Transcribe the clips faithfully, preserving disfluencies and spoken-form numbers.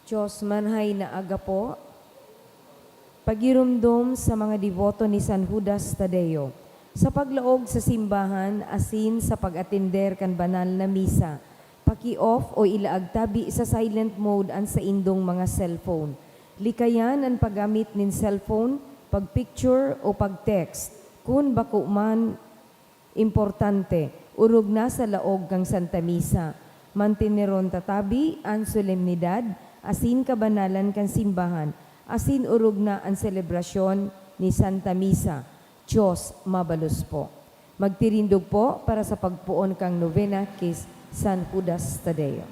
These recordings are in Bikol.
Dios manhay na aga po. Pagiromdom sa mga deboto ni San Judas Tadeo. Sa paglaog sa simbahan asin sa pag-atender kan banal na misa, paki-off o ilaag tabi sa silent mode an saindong mga cellphone. Likayan an paggamit nin cellphone, pag-picture o pag-text kun bako man importante, orog na sa laog kan Santa Misa. Manteneron ta tabi an solemnidad asin kabanalan kan simbahan, asin orog na an selebrasyon ni Santa Misa. Dios mabalos po. Magtirindog po para sa pagpoon kan nobena ki San Judas Tadeo.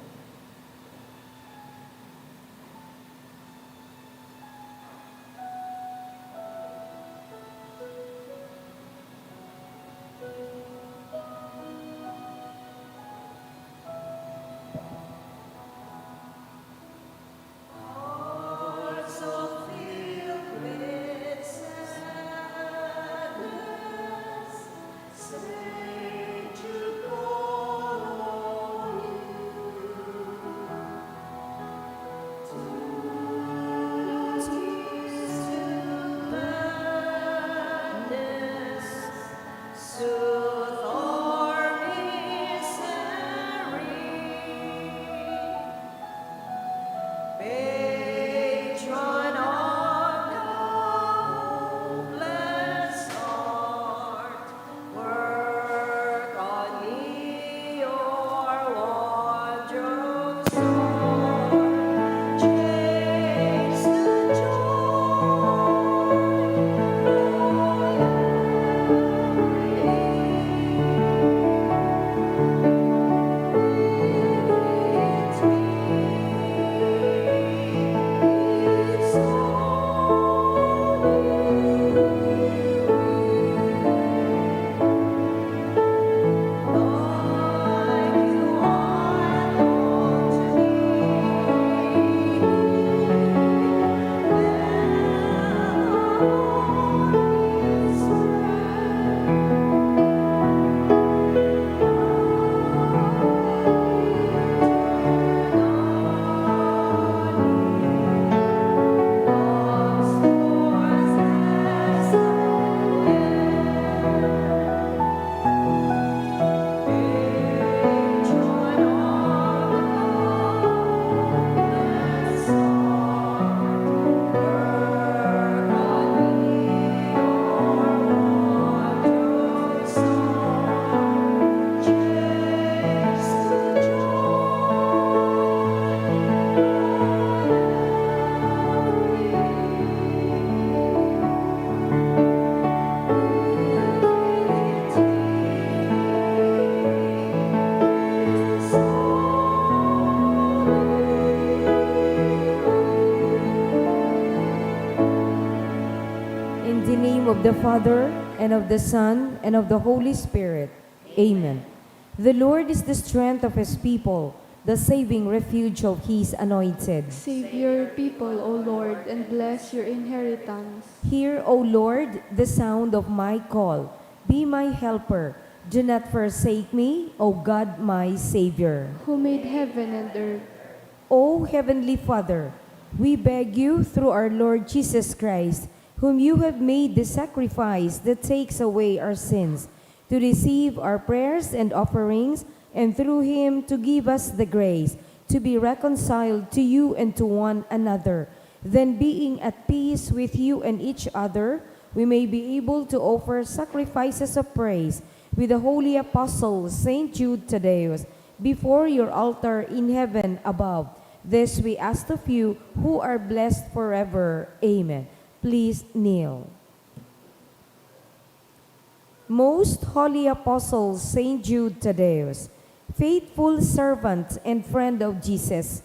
Patron of the hopeless heart, work on me your wondrous work. Change the joy In the name of the Father, and of the Son, and of the Holy Spirit. Amen. The Lord is the strength of his people, the saving refuge of his anointed. Save your people, O Lord, and bless your inheritance. Hear, O Lord, the sound of my call. Be my helper. Do not forsake me, O God, my Savior. Who made heaven and earth. O Heavenly Father, we beg you through our Lord Jesus Christ, whom you have made the sacrifice that takes away our sins, to receive our prayers and offerings, and through him to give us the grace to be reconciled to you and to one another. Then, being at peace with you and each other, we may be able to offer sacrifices of praise with the holy apostle Saint Jude Thaddeus before your altar in heaven above. This we ask of you, who are blessed forever. Amen. Please kneel. Most Holy Apostle Saint Jude Thaddeus, faithful servant and friend of Jesus,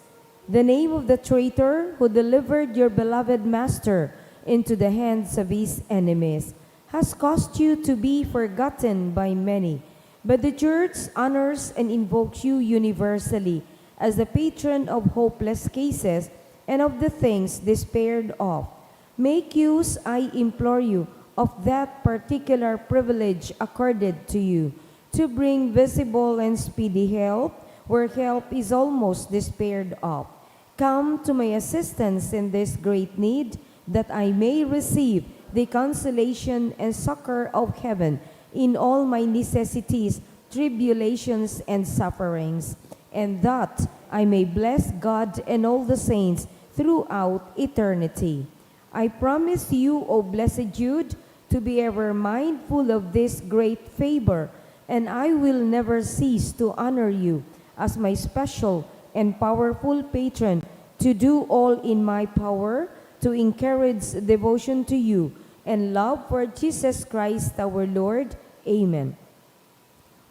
the name of the traitor who delivered your beloved Master into the hands of his enemies, has caused you to be forgotten by many. But the Church honors and invokes you universally as the patron of hopeless cases and of the things despaired of. Make use, I implore you, of that particular privilege accorded to you, to bring visible and speedy help where help is almost despaired of. Come to my assistance in this great need, that I may receive the consolation and succor of heaven in all my necessities, tribulations, and sufferings, and that I may bless God and all the saints throughout eternity. I promise you, O blessed Jude, to be ever mindful of this great favor, and I will never cease to honor you as my special and powerful patron, to do all in my power to encourage devotion to you and love for Jesus Christ our Lord. Amen.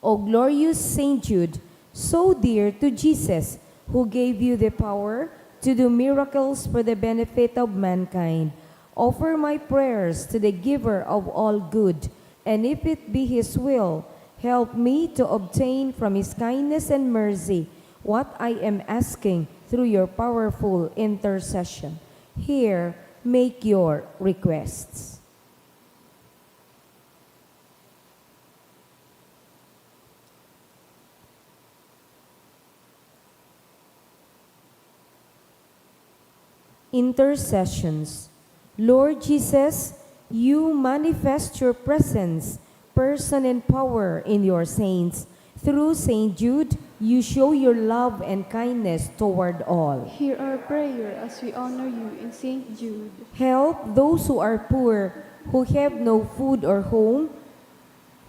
O glorious Saint Jude, so dear to Jesus, who gave you the power to do miracles for the benefit of mankind, offer my prayers to the Giver of all good, and if it be His will, help me to obtain from His kindness and mercy what I am asking through your powerful intercession. Here, make your requests. Intercessions. Lord Jesus, you manifest your presence, person, and power in your saints. Through Saint Jude, you show your love and kindness toward all. Hear our prayer as we honor you in Saint Jude. Help those who are poor, who have no food or home,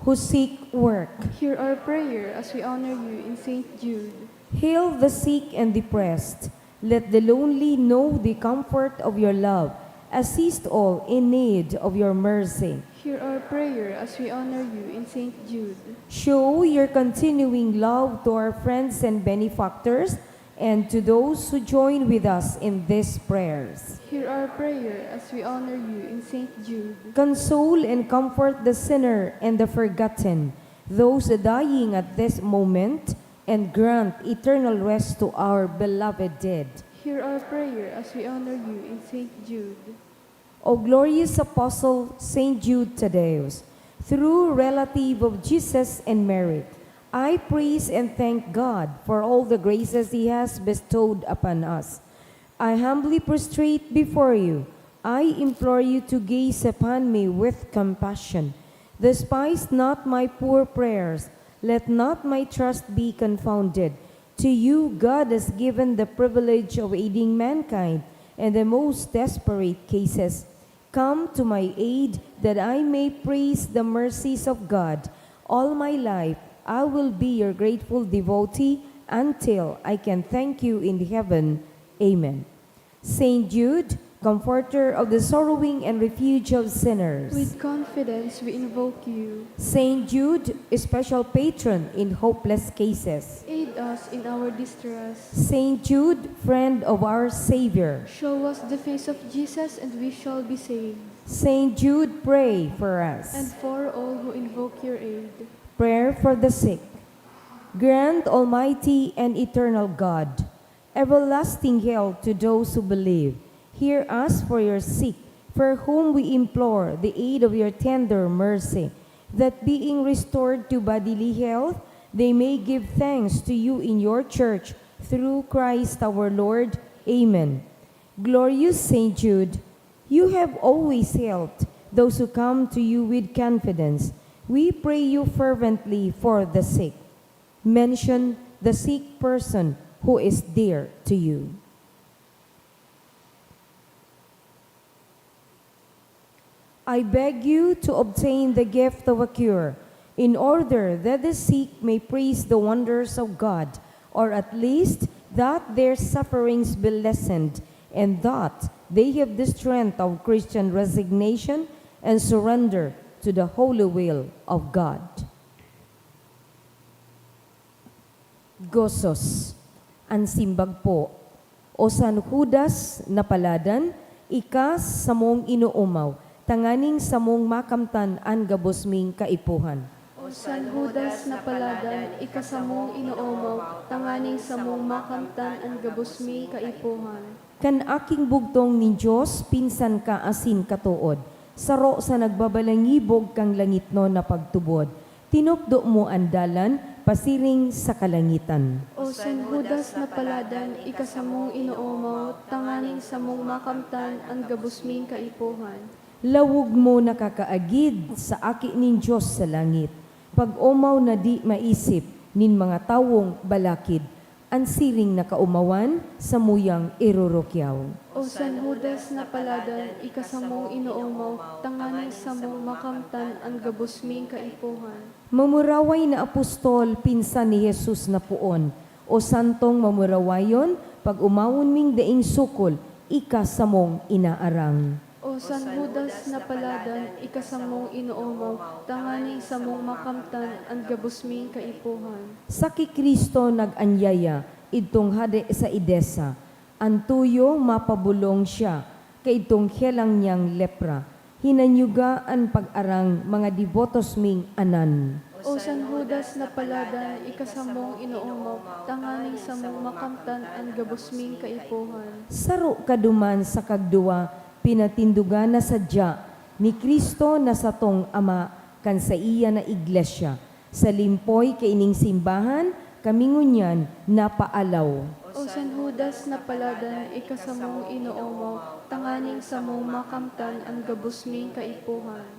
who seek work. Hear our prayer as we honor you in Saint Jude. Heal the sick and depressed. Let the lonely know the comfort of your love. Assist all in need of your mercy. Hear our prayer as we honor you in Saint Jude. Show your continuing love to our friends and benefactors, and to those who join with us in these prayers. Hear our prayer as we honor you in Saint Jude. Console and comfort the sinner and the forgotten, those dying at this moment, and grant eternal rest to our beloved dead. Hear our prayer as we honor you in Saint Jude. O glorious Apostle Saint Jude Thaddeus, true relative of Jesus and Mary, I praise and thank God for all the graces He has bestowed upon us. I humbly prostrate before you. I implore you to gaze upon me with compassion. Despise not my poor prayers. Let not my trust be confounded. To you, God has given the privilege of aiding mankind in the most desperate cases. Come to my aid, that I may praise the mercies of God. All my life, I will be your grateful devotee until I can thank you in heaven. Amen. Saint Jude, comforter of the sorrowing and refuge of sinners. With confidence we invoke you. Saint Jude, special patron in hopeless cases. Aid us in our distress. Saint Jude, friend of our Savior. Show us the face of Jesus and we shall be saved. Saint Jude, pray for us. And for all who invoke your aid. Prayer for the sick. Grant, Almighty and eternal God, everlasting health to those who believe. Hear us for your sick, for whom we implore the aid of your tender mercy, that being restored to bodily health, they may give thanks to you in your church, through Christ our Lord. Amen. Glorious Saint Jude, you have always helped those who come to you with confidence. We pray you fervently for the sick. Mention the sick person who is dear to you. I beg you to obtain the gift of a cure, in order that the sick may praise the wonders of God, or at least that their sufferings be lessened, and that they have the strength of Christian resignation and surrender to the holy will of God. Gozos. An simbag po, O San Judas na paladan, ika samong inoomaw, tanganing samong makamtan an gabos ming kaipuhan. O San Judas na paladan, ika samong inoomaw, tanganing samong makamtan an gabos ming kaipuhan. Kan aking bugtong nin Dios, pinsan ka asin katood, saro sa nagbabalangibog kan langitnon na pagtubod. Tinukdo mo an dalan pasiring sa kalangitan. O San Judas na paladan, ika samong inoomaw, tanganing samong makamtan an gabos ming kaipuhan. Lawog mo nakakaagid sa Aki nin Dios sa langit, pag-omaw na di maisip nin mga tawong balakid, an siring na kaomawan samuyang irurukyaw. O San Judas na paladan, ika samong inoomaw, tanganing samong makamtan an gabos ming kaipuhan. Mamuraway na apostol, pinsan ni Jesus na poon, o santong mamurawayon, pag-omawon ming daing sukol, ika samong inaarang. O San Judas na paladan, ika samong inoomaw, tanganing samong makamtan an gabos ming kaipuhan. Sa ki Cristo nag-anyaya, idtong hade sa Edesa, an tuyo mapabolong siya, kaidtong helang niyang lepra. Hinanyuga an pag-arang mga debotos ming anan. O San Judas na paladan, ika samong inoomaw, tanganing samong makamtan an gabos ming kaipuhan. Saro ka duman sa kagduwa, pinatindogan na sadya ni Cristo na satong Ama kan saiya na iglesia. Sa limpoy kaining simbahan, kami ngunyan napaalaw. O San Judas na paladan, ika samong inoomaw, tanganing samong makamtan an gabos ming kaipuhan.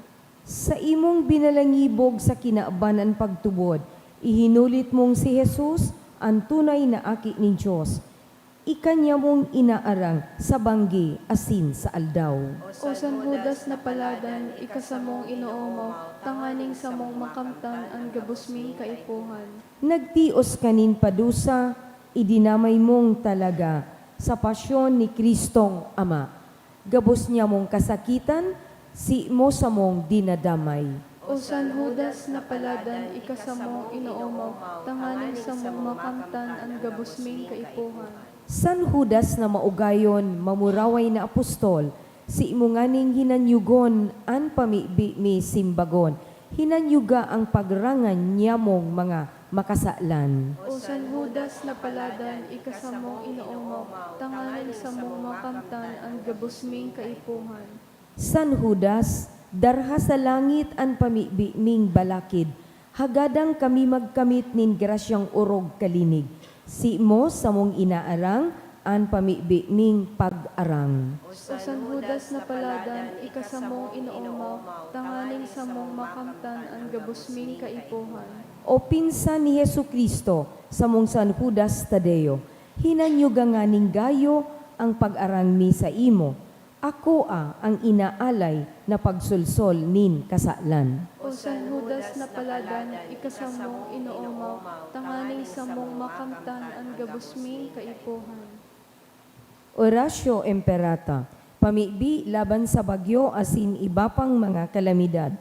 Saimong binalangibog sa kinaban an pagtubod, ihinulit mong si Jesus, an tunay na Aki nin Dios. Ika niya mong inaarang sa banggi asin sa aldaw. O San Judas na paladan, ika samong inoomaw, tanganing samong makamtan an gabos ming kaipuhan. Nagtios ka nin padusa, idinamay mong talaga sa pasyon ni Cristong Ama. Gabos niya mong kasakitan, si mo samong dinadamay. O San Judas na paladan, ika samong inoomaw, tanganing samong makamtan an gabos ming kaipuhan. San Judas na maugayon, mamuraway na apostol, si mo nganing hinanyugon an pamibi mi simbagon, hinanyuga ang pagrangan niamong mga makasalan. O San Judas na paladan, ika samong inoomaw, tanganing samong makamtan an gabos ming kaipuhan. San Judas, darha sa langit an pamibi ming balakid, hagadang kami magkamit nin grasyang orog kalinig. Si mo samong inaarang an pamibi ming pag-arang. O San Judas na paladan, ika samong inoomaw, tanganing samong makamtan an gabos ming kaipuhan. O pinsan ni Jesu-Cristo, samong San Judas Tadeo, hinanyuga nganing gayo ang pag-arang mi saimo. Akoa ang inaalay na pagsolsol nin kasalan. O San Judas na paladan, ika samong inoomaw, tanganing samong makamtan an gabos ming kaipuhan. Oratio Imperata, pamibi laban sa bagyo asin iba pang mga kalamidad.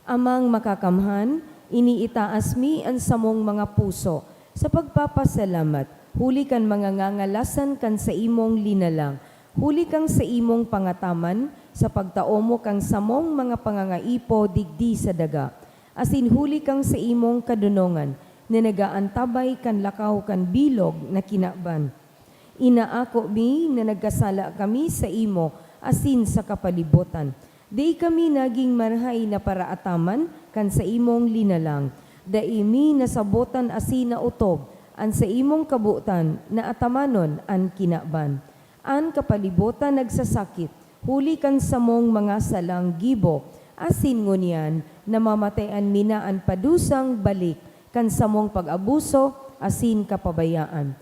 Amang Makakamhan, iniitaas mi an samong mga puso sa pagpapasalamat huli kan mga ngangalasan kan saimong linalang, huli kan saimong pangataman sa pagtao mo kan samong mga pangangaipo digdi sa daga, asin huli kan saimong kadonongan na nag-aantabay kan lakaw kan bilog na kinaban. Inaako mi na nagkasala kami saimo asin sa kapalibotan. Dai kami nagin marahay na paraataman kan saimong linalang. Dai mi nasabotan asin naotob an saimong kabotan na atamanon an kinaban. An kapalibotan nagsasakit huli kan samong mga salang gibo, asin ngunyan namamatayan mi na an padusang balik kan samong pag-abuso asin kapabayaan.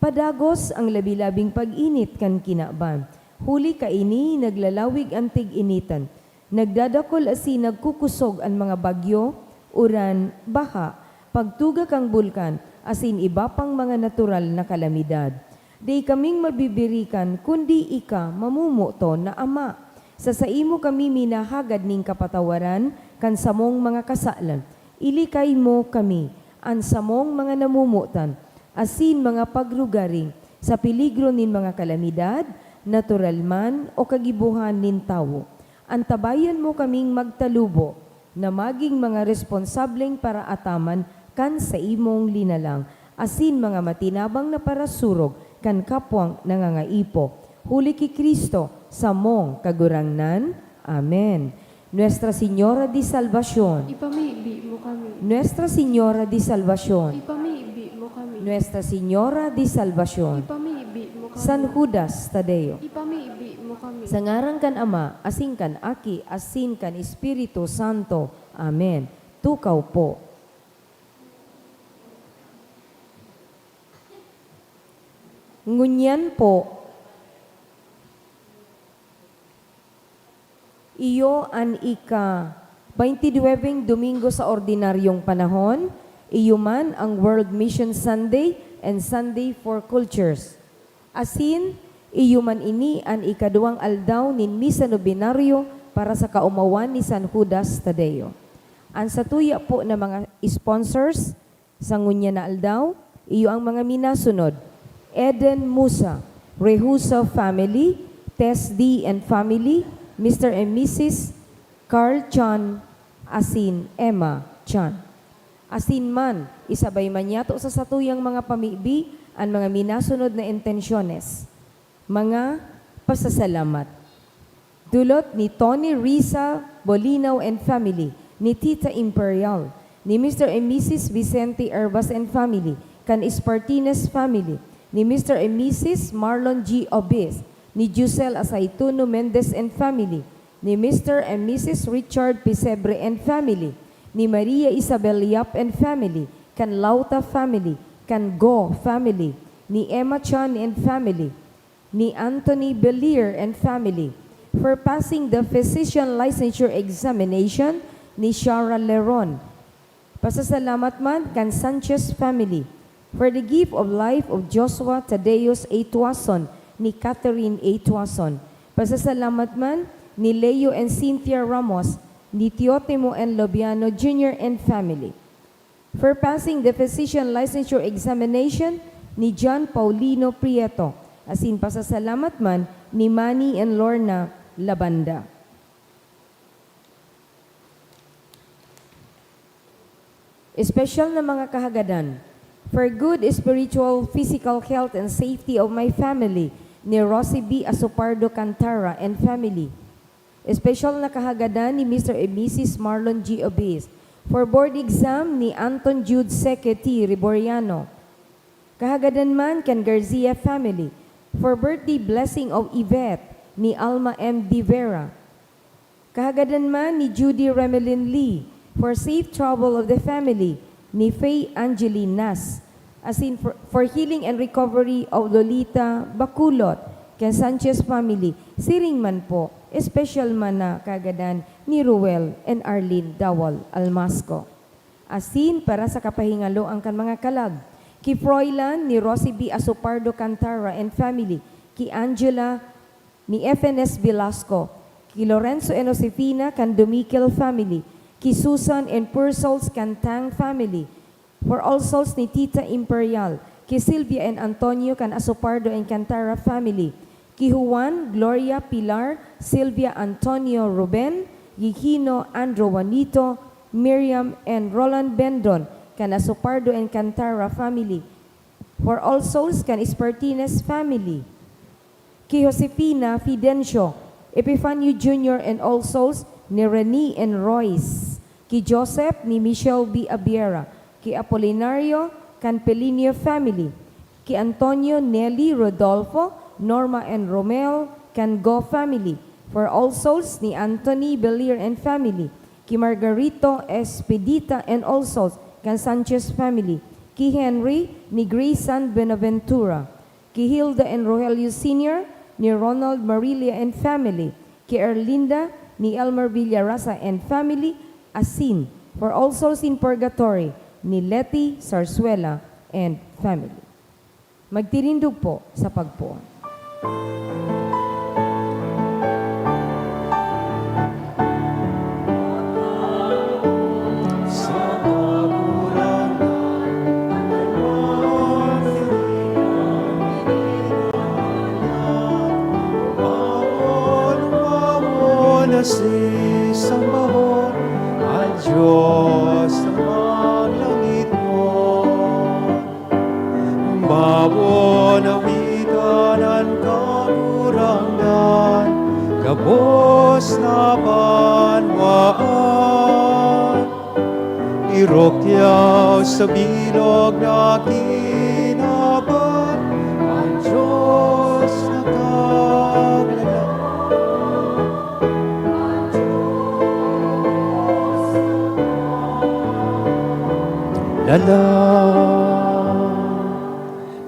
Padagos ang labi-labing pag-init kan kinaban. Huli kaini, naglalawig an tig-initan. Nagdadakul asin nagkukusog an mga bagyo, uran, baha, pagtuga kan bulkan, asin iba pang mga natural na kalamidad. Dai kaming mabibirikan kundi ika mamomoton na Ama. Sa saimo kami minahagad nin kapatawaran kan samong mga kasalan. Ilikay mo kami, an samong mga namomotan, asin mga pagrugaring sa peligro nin mga kalamidad, natural man o kagibohan nin tawo. Antabayan mo kaming magtalubo na magin mga responsableng paraataman kan saimong linalang asin mga matinabang na parasurog kan kapwang nangangaipo. Huli ki Cristo, samong Kagurangnan. Amen. Nuestra Señora de Salvacion. Ipamibi mo kami. Nuestra Señora de Salvacion. Ipamibi mo kami. Nuestra Señora de Salvacion. Ipamibi mo kami. San Judas Tadeo. Ipamibi mo kami. Sa ngaran kan Ama, asin kan Aki, asin kan Espiritu Santo. Amen. Tukaw po. Ngunyan po, iyo an ika-twenty-nine Domingo sa ordinaryong panahon, iyo man ang World Mission Sunday and Sunday for Cultures. Asin, iyo man ini an ikaduwang aldaw nin Misa Nobenaryo para sa kaomawan ni San Judas Tadeo. An satuya po na mga sponsors sa ngunyan na aldaw, iyo ang mga minasunod: Eden Musa, Rehusa family, Tess D and family, Mister and Missus Carl Chan, asin Emma Chan. Asin man, isabay man yato sa satuyang mga pamibi an mga minasunod na intensyones. Mga pasasalamat. Dulot ni Tony Risa Bolinaw and family, ni Tita Imperial, ni Mister and Missus Vicente Herbas and family, kan Espartines family, ni Mister and Missus Marlon G Obis, ni Giselle Asaituno Mendez and family, ni Mister and Missus Richard Pesebre and family, ni Maria Isabel Yap and family, kan Lauta family, kan Go family, ni Emma Chan and family, ni Anthony Belier and family, for passing the physician licensure examination ni Shara Leron. Pasasalamat man kan Sanchez family for the gift of life of Joshua Tadeus A. Tuason ni Catherine A. Tuason. Pasasalamat man ni Leo and Cynthia Ramos, ni Teotimo and Lobiano Junior and family, for passing the physician licensure examination ni John Paulino Prieto, asin pasasalamat man ni Manny and Lorna Labanda. Espesyal na mga kahagadan, for good spiritual, physical health and safety of my family, ni Rosie B. Asopardo Cantara and family. Espesyal na kahagadan ni Mister and Missus Marlon G. Obis, for board exam ni Anton Jude Seque T. Riboriano. Kahagadan man kan Garcia family, for birthday blessing of Yvette ni Alma M. De Vera. Kahagadan man ni Judy Remelin Lee, for safe travel of the family ni Faye Angeline Nas, asin for, for healing and recovery of Lolita Baculot kan Sanchez family, siring man po, espesyal man na kahagadan ni Ruel and Arlene Dawal Almasco. Asin para sa kapahingaloan kan mga kalag, ki Froilan ni Rosie B. Asopardo Cantara and family, ki Angela ni F N S Velasco, ki Lorenzo and Josefina kan Dumikel family, ki Susan and Purcells kan Tang family, for all souls ni Tita Imperial, ki Silvia and Antonio kan Asopardo and Cantara family, ki Juan, Gloria, Pilar, Silvia, Antonio, Ruben, Gigino, Andrew, Juanito, Miriam, and Roland Bendon kan Asopardo and Cantara family, for all souls kan Espartines family, ki Josefina Fidencio, Epifanio Junior and all souls ni Rene and Royce, ki Joseph ni Michelle B. Abiera, ki Apolinario kan Pelinio family, ki Antonio, Nelly, Rodolfo, Norma and Romel kan Go family, for all souls ni Anthony Belier and family, ki Margarito Expedita and all souls kan Sanchez family, ki Henry ni Grace San Buenaventura, ki Hilda and Rogelio Senior ni Ronald Marilia and family, ki Erlinda ni Elmer Villarasa and family, asin for all souls in purgatory ni Letty Sarsuela and family. Magtirindog po sa pagpoon. Sa kagurangnan, bawon, bawon na sisambahon an Dios na maglangitnon. Bawon awitan an Kagurangnan, gabos na banwaan. Irok tiyaw sa bilog na ki- Hello.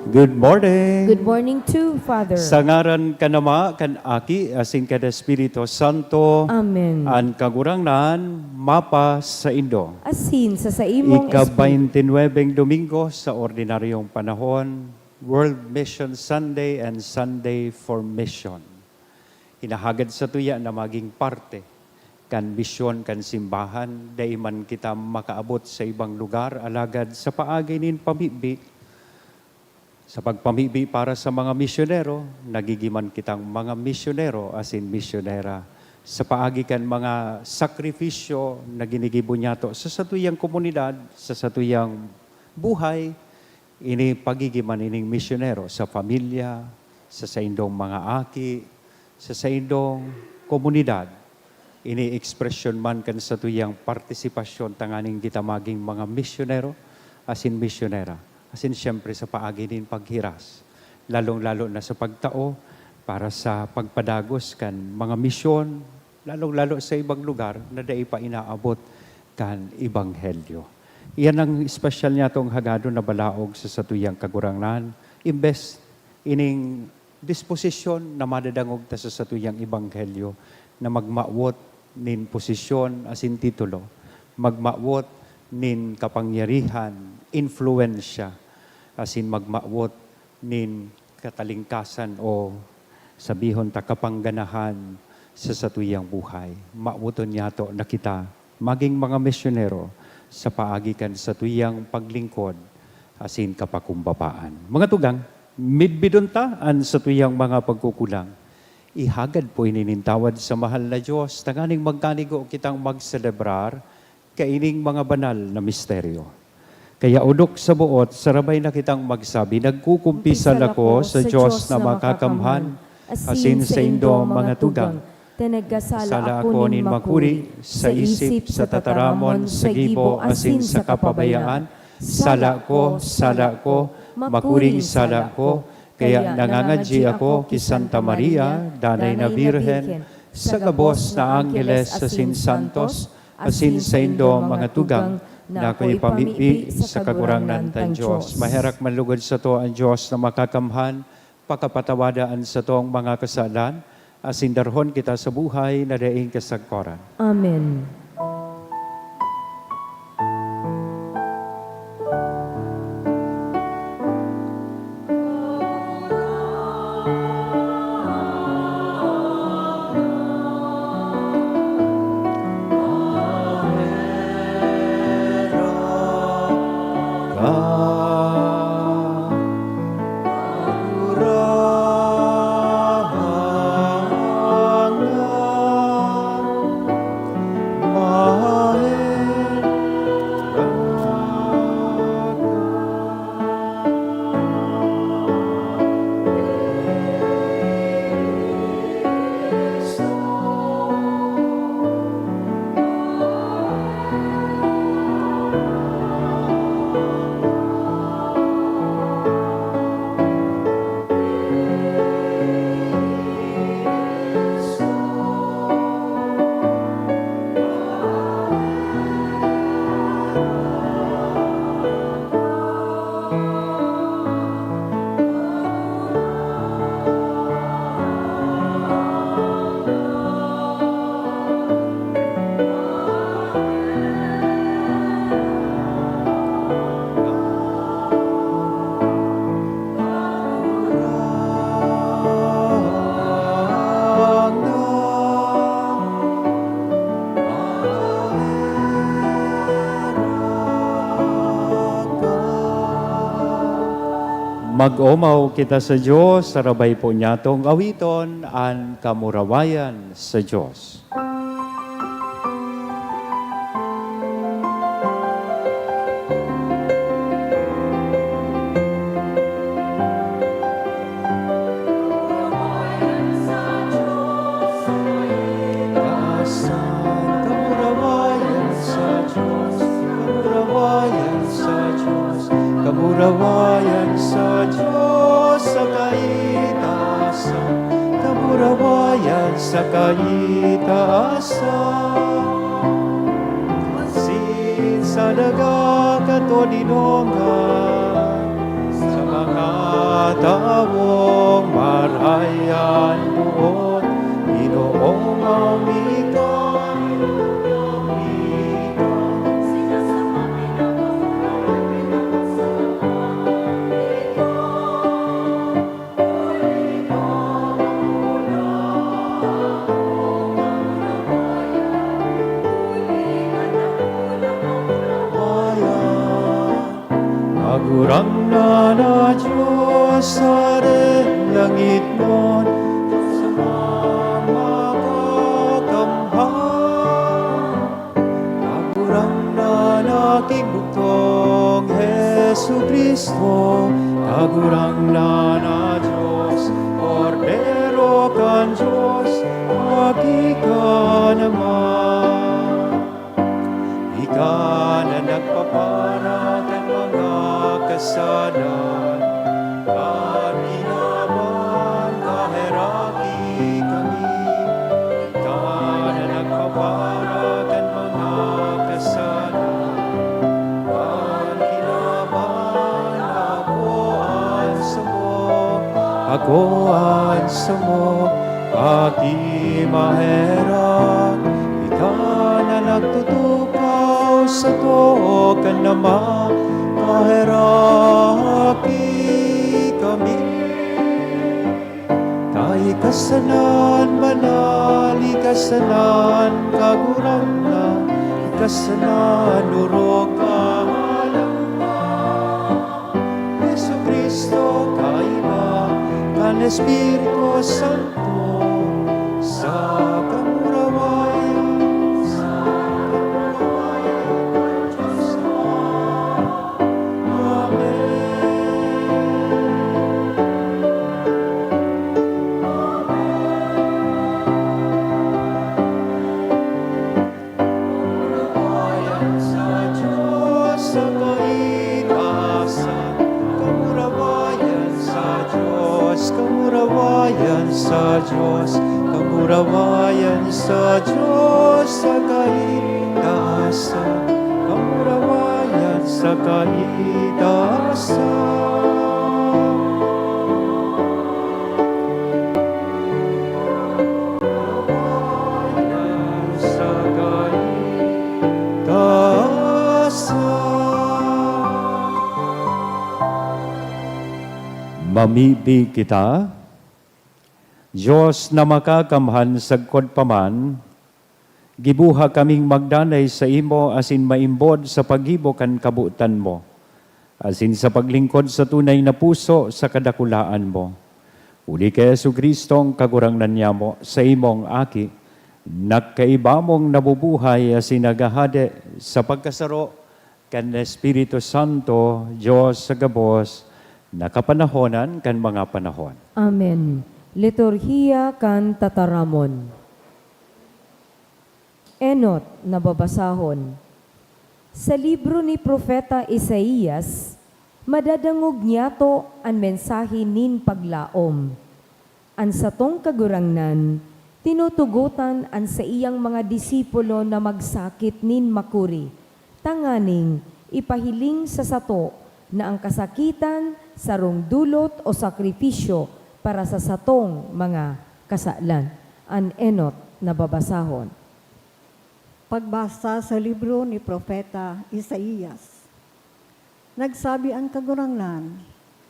Good morning. Good morning too, Father. Sa ngaran kan Ama, kan Aki, asin kan Espiritu Santo. Amen. An Kagurangnan mapasaindo. Asin sa saimong espiritu. Ika-baynte nuwebeng Domingo sa ordinaryong panahon, World Mission Sunday and Sunday for Mission. Hinahagad satuya na maging parte kan misyon kan simbahan. Dai man kita makaabot sa ibang lugar, alagad sa paagi nin pamibi, sa pagpamibi para sa mga misyonero, nagigiman kitang mga misyonero asin misyonera. Sa paagi kan mga sakripisyo na ginigibo niyato sa satuyang komunidad, sa satuyang buhay, ini pagigiman ining misyonero sa pamilya, sa saindong mga aki, sa saindong komunidad. Ini ekspresyon man kan satuyang partisipasyon tanganing kita magin mga misyonero asin misyonera, asin siyempre sa paagi nin paghiras, lalong-lalo na sa pagtao para sa pagpadagos kan mga misyon, lalong-lalo sa ibang lugar na dai pa inaabot kan ebanghelyo. Iyan ang espesyal niyatong hagadon na balaog sa satuyang Kagurangnan, imbes ining disposisyon na madadangog ta sa satuyang ebanghelyo na magmawot nin posisyon asin titulo, magmawot nin kapangyarihan, influwensya, asin magmawot nin katalingkasan o sabihon ta kapangganahan sa satuyang buhay. Mawoton niyato na kita magin mga misyonero sa paagi kan satuyang paglingkod asin kapakumbabaan. Mga tugang, midbidon ta an satuyang mga pagkukulang. Ihagad po ini nin tawad sa mahal na Dios, tanganing magkanigo kitang magselebrar kaining mga banal na misteryo. Kaya odok sa boot, sarabay na kitang magsabi, "Nagkukumpisal ako sa Dios na makakamhan, asin saindo, mga tugang, ta nagkasala ako nin makuri, sa isip, sa tataramon, sa gibo, asin sa kapabayaan. Sala ko, sala ko, makuring sala ko. Kaya nangangadyi ako ki Santa Maria, Danay na Birhen, sa gabos na angheles asin santos, asin saindo, mga tugang, na ako ipamibi sa Kagurangnan tang Dios." Maherak man lugod sato an Dios na makakamhan, pakapatawada an satong mga kasalan, asin darhon kita sa buhay na daing kasagkoran. Amen. Mag-omaw kita sa Dios, sarabay po niyatong awiton an kamurawayan sa Dios. Kamurawayan sa Dios, kamurawayan sa Dios, kamurawayan sa Dios sa kaitaasan, kamurawayan sa kaitaasan. Asin sa daga kan to dinongan sa mga tawong marahay an boot, Ginoong Amita. Kagurangnan na Diyos, Hari langitnon, sa mga kakamhan. Kagurangnan na Aki bugtong Jesu-Cristo, Kagurangnan na Diyos, Kordero kan Diyos, Aki ka naman. Ika na nagpapara kan mga kasalan, kan kinaban, kaheraki kami. Ika na nagpapara kan mga kasalan, kan kinaban, ako an samo, ako an samo, aki maherak. Ika na nagtutukaw sa too kan Ama, maheraki kami. Ta ika sana an banal, ika sana an kagurangnan, ika sana an orog kahalang na. Jesu-Cristo, kaiba kan Espiritu Santo, sa kamurawayan, sa kamurawayan kan Dios Ama. Amen. Kamurawayan sa Dios sa kaitaasan. Kamurawayan sa Dios, kamurawayan sa Dios, kamurawayan sa Dios sa kaitaasan. Kamurawayan sa kaitaasan. Sa kaitaasan. Mamibi kita. Dios na makakamhan sagkod pa man, giboha kaming magdanay saimo asin maimbod sa paggibo kan kabotan mo, asin sa paglingkod sa tunay na puso sa kadakulaan mo. Huli ki Jesu-Cristong Kagurangnan nyamo, saimong Aki, na kaiba mong nabubuhay asin naghahade sa pagkasaro kan Espiritu Santo, Dios sa gabos na kapanahonan kan mga panahon. Amen. Liturhiya kan Tataramon. Enot na babasahon. Sa libro ni Profeta Isaias, madadangog niyato an mensahe nin paglaom. An satong Kagurangnan, tinutugotan an saiyang mga disipulo na magsakit nin makuri, tanganing ipahiling sa sato na ang kasakitan sarong dulot o sakripisyo para sa satong mga kasalan. An enot na babasahon. Pagbasa sa libro ni Propeta Isaias. Nagsabi an Kagurangnan,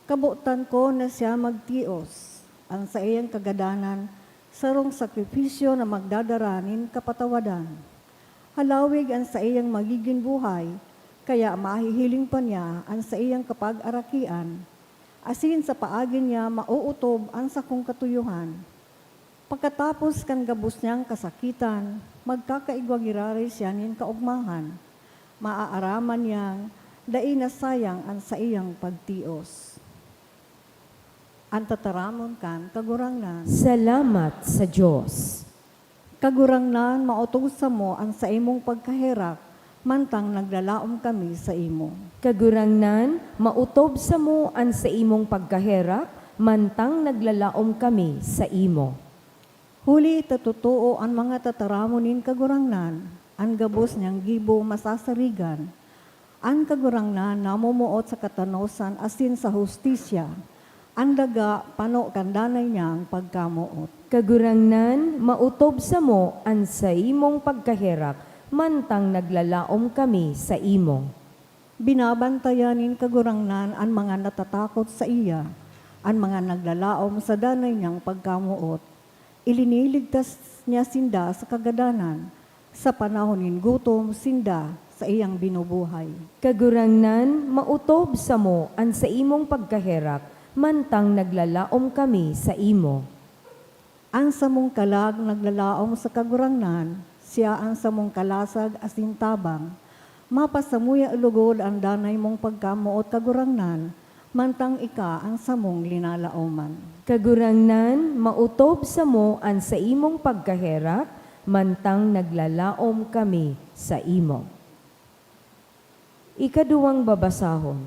"Kabotan ko na siya magtios, an saiyang kagadanan sarong sakripisyo na magdadara nin kapatawadan. Halawig an saiyang magigin buhay, kaya mahihiling pa niya an saiyang kapag-arakian, asin sa paagi niya maootob an sakong katuyohan." Pagkatapos kan gabos niyang kasakitan, magkakaigwa giraray siya nin kaogmahan. Maaaraman niyang dai nasayang an saiyang pagtios. An tataramon kan Kagurangnan. Salamat sa Dios. Kagurangnan, maotob samo an saimong pagkaherak, mantang naglalaom kami saimo. Kagurangnan, maotob samo an saimong pagkaherak, mantang naglalaom kami saimo. Huli ta totoo an mga tataramon nin Kagurangnan, an gabos niyang gibo masasarigan, An Kagurangnan namomoot sa katanosan asin sa hustisya. An daga pano kan danay niyang pagkamoot. Kagurangnan, maotob samo an saimong pagkaherak, mantang naglalaom kami saimo. Binabantayan nin Kagurangnan an mga natatakot saiya, an mga naglalaom sa danay niyang pagkamoot. Iliniligtas niya sinda sa kagadanan, sa panahon nin gutom sinda saiyang binubuhay. Kagurangnan, maotob samo an saimong pagkaherak, mantang naglalaom kami saimo. An samong kalag naglalaom sa Kagurangnan, siya an samong kalasag asin tabang. Mapasamuya logod an danay mong pagkamoot, Kagurangnan, mantang ika an samong linalaoman. Kagurangnan, maotob samo an saimong pagkaherak, mantang naglalaom kami saimo. Ikaduwang babasahon.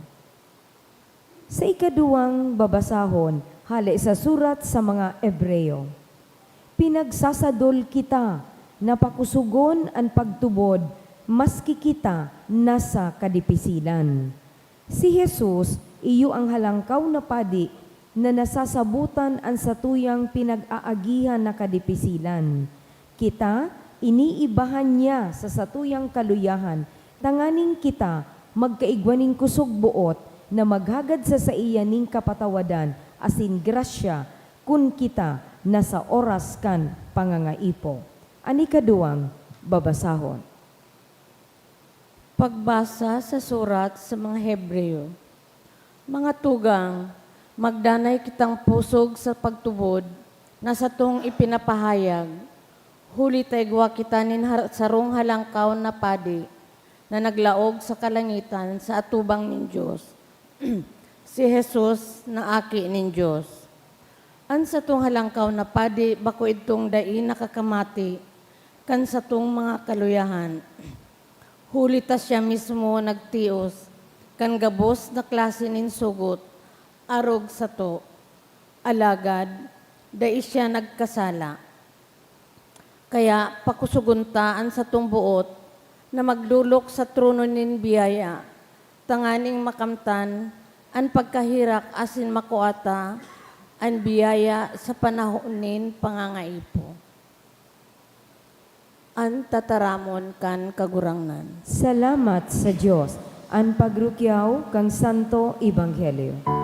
Sa ikaduwang babasahon, hale sa surat sa mga Hebreo. Pinagsasadol kita na pakusogon an pagtubod maski kita nasa kadipisilan. Si Jesus iyo an Halangkaw na Padi na nasasabotan an satuyang pinag-aagihan na kadipisilan. Kita, iniibahan niya sa satuyang kaluyahan, tanganing kita magkaigwa nin kusog boot na maghagad sa saiya nin kapatawadan asin grasya kun kita na sa oras kan pangangaipo. An ikaduwang babasahon. Pagbasa sa surat sa mga Hebreo. Mga tugang, magdanay kitang pusog sa pagtubod na satong ipinapahayag, huli ta igwa kita nin har-, sarong halangkaw na padi na naglaog sa kalangitan sa atubang nin Dios, si Jesus na Aki nin Dios. An satong halangkaw na padi bako idtong dai nakakamati kan satong mga kaluyahan, huli ta siya mismo nagtios kan gabos na klase nin sugot arog sato, alagad dai siya nagkasala. Kaya pakusogon ta an satong boot na magdolok sa trono nin biyaya, tanganing makamtan an pagkaherak asin makua ta an biyaya sa panahon nin pangangaipo. An tataramon kan Kagurangnan. Salamat sa Dios. An pagrukyaw kan Santo Ebanghelyo.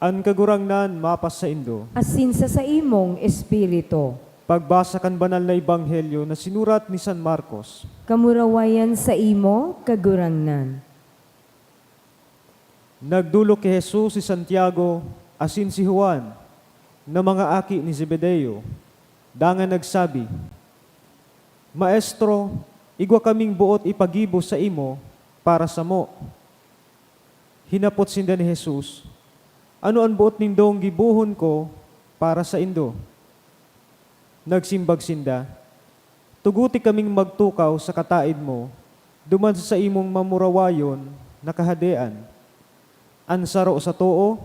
An Kagurangnan mapasaindo. Asin sa saimong espiritu. Pagbasa kan Banal na Ebanghelyo na sinurat ni San Marcos. Kamurawayan saimo, Kagurangnan. Nagdolok ki Jesus si Santiago asin si Juan, na mga aki ni Zebedeo, dangan nagsabi, "Maestro, igwa kaming boot ipagibo saimo para samo." Hinapot sinda ni Jesus, "Ano an boot nindong gibohon ko para saindo?" Nagsimbag sinda, "Tuguti kaming magtukaw sa kataed mo duman sa saimong mamurawayon na kahadean, an saro sa too,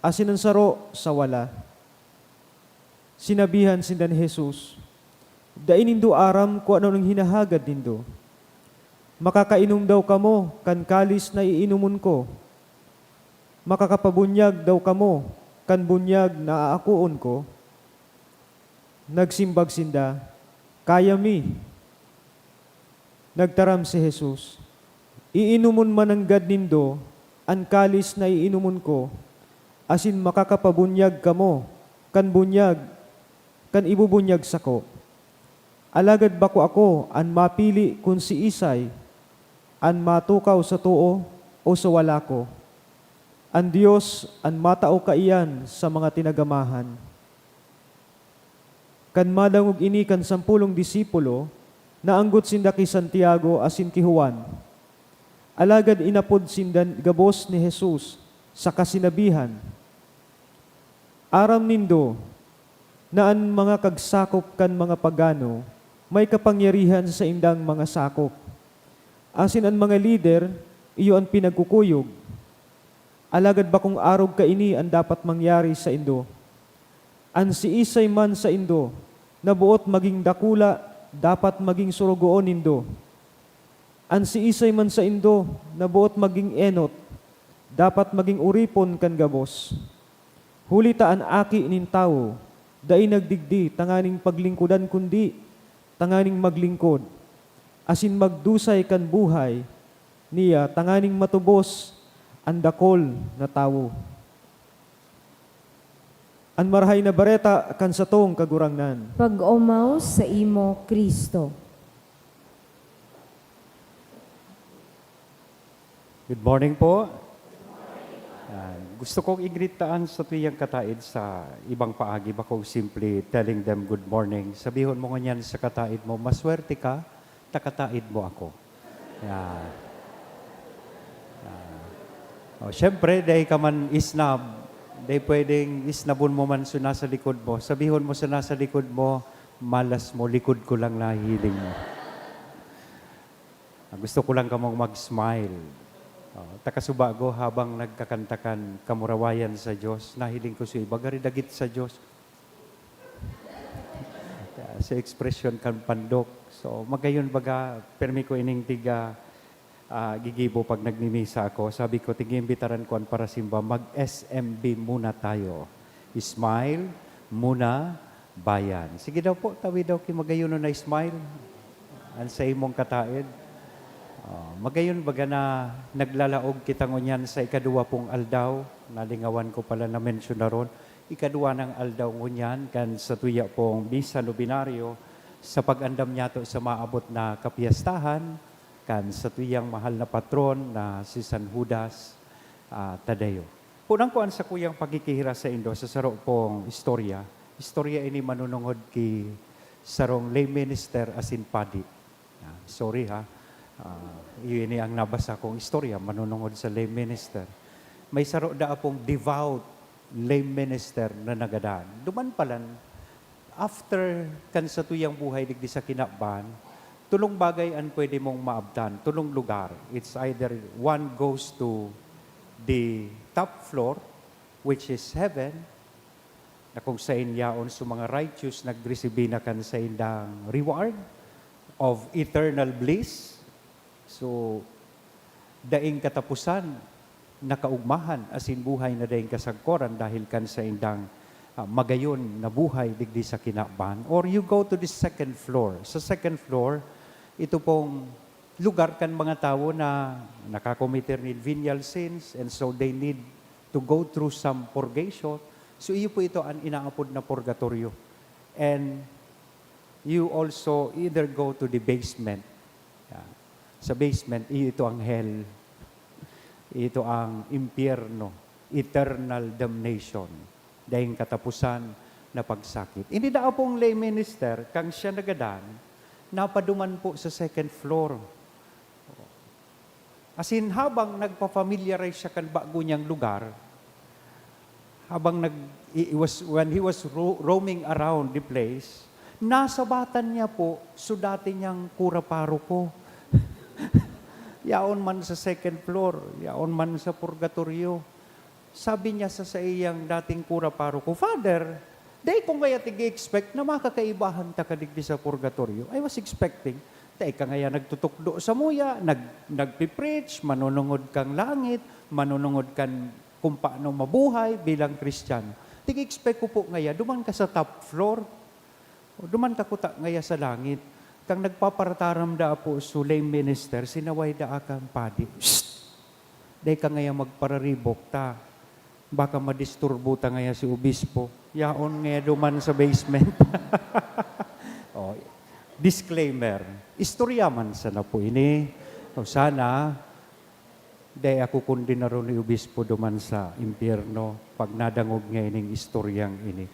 asin an saro sa wala. Sinabihan sinda ni Jesus, "Dai nindo aram kun ano an hinahagad nindo. Makakainom daw kamo kan kalis na iinomon ko? Makakapabunyag daw kamo kan bunyag na aakoon ko?" Nagsimbag sinda, "Kaya mi." Nagtaram si Jesus, "Iinomon mananggad nindo an kalis na iinomon ko, asin makakapabunyag kamo kan bunyag kan ibubunyag sako. Alagad bako ako an mapili kun siisay an matukaw sa too o sa wala ko. An Dios an matao kaiyan sa mga tinagamahan." Kan madangog ini kan sampolong disipulo, naanggot sinda ki Santiago asin ki Juan. Alagad inapod sinda gabos ni Jesus saka sinabihan, "Aram nindo na an mga kagsakop kan mga pagano may kapangyarihan sa saindang mga sakop, asin an mga lider iyo an pinagkukuyog. Alagad bakong arog kaini an dapat mangyari saindo. An siisay man saindo na boot magin dakula, dapat magin sorogoon nindo. An siisay man saindo na boot magin enot, dapat magin oripon kan gabos. Huli ta an Aki nin Tawo dai nagdigdi tanganing paglingkodan kundi tanganing maglingkod, asin magdusay kan buhay niya tanganing matubos an dakul na tawo." An Marahay na Bareta kan satong Kagurangnan. Pag-omaw saimo, Cristo. Good morning po. Ah, gusto kong i-greet ta an satuyang kataed sa ibang paagi, bako simple telling them good morning. Sabihon mo ngunyan sa kataed mo, "Maswerte ka, ta kataed mo ako." Yeah. Yeah. Oh, syempre, dai ka man isnab, dai pwedeng isnabon mo man so nasa likod mo. Sabihon mo sa nasa likod mo, "Malas mo, likod ko lang nahihiling mo." Ah, gusto ko lang kamong mag-smile. Oh, ta kasubago, habang nagkakanta kan kamurawayan sa Dios, nahiling ko sa iba, gari dagit sa Dios. Sa ekspresyon kan pandok. So, magayon baga, permi ko ining tiga, ah, gigibo pag nagmimisa ako. Sabi ko, "Tig-iimbitaran ko an parasimba, mag-S M B muna tayo." Smile muna, bayan. Sige daw po, tawi daw ki magayon na smile. An sa imong kataed. Oh, magayon baga na naglalaog kita ngunyan sa ikaduwa pong aldaw. Nalingawan ko pala na mensyonaron. Ikaduwa nang aldaw ngunyan kan satuya pong Misa Novenario sa pag-andam niyato sa maabot na kapiyastahan kan satuyang mahal na patron na si San Judas, ah, Tadeo. Punan ko an sakuyang pagkikihiras saindo sa saro pong istorya. Istorya ini manunungod ki sarong lay minister asin padi. Ah, sorry ha. Ah, iyo ini ang nabasa kong istorya, manunungod sa lay minister. May saro daa pong devout lay minister na nagadan. Duman palan, after kan satuyang buhay digdi sa kinaban, tolong bagay an pwede mong maabtan, tolong lugar. It's either one goes to the top floor, which is heaven, na kung saen yaon so mga righteous nagresibi na kan saindang reward of eternal bliss. So, daing kataposan na kaugmahan asin buhay na daing kasagkoran dahil kan saindang, ah, magayon na buhay digdi sa kinaban. Or you go to the second floor. Sa second floor, ito pong lugar kan mga tawo na nakakomiter nin venial sins, and so they need to go through some purgation. So, iyo po ito an inaapod na purgatorio. And you also either go to the basement. Yeah. Sa basement, iyo ito ang hell. Ito ang impyerno, eternal damnation, daing kataposan na pagsakit. Ini daa pong lay minister, kan siya nagadan, napaduman po sa second floor. Asin habang nagpa-familiarize siya kan bago niyang lugar, habang nag-, he was, when he was ro-, roaming around the place, nasabatan niya po so dati niyang kura paroko. Yaon man sa second floor, yaon man sa purgatoryo. Sabi niya sa saiyang dating kura paroko, "Father, dai ko ngaya tig-expect na makakaibahan ta ka digdi sa purgatoryo. I was expecting, dai ka ngaya nagtutukdo samuya, nag-, nagpi-preach, manunungod kang langit, manunungod kan kung paano mabuhay bilang Kristiyano. Tig-expect ko po ngaya, duman ka sa top floor." O, duman ka kuta ngaya sa langit. Kan nagpaparataram daa po su lay minister, sinaway daa kan padi. "Shh! Dai ka ngaya magpararibok ta. Baka madisturbo ta ngaya si obispo. Yaon ngaya duman sa basement." O, disclaimer. Istorya man sana po ini. O, sana, dai ako kondenaron ni obispo duman sa impyerno pag nadangog niya ining istoryang ini.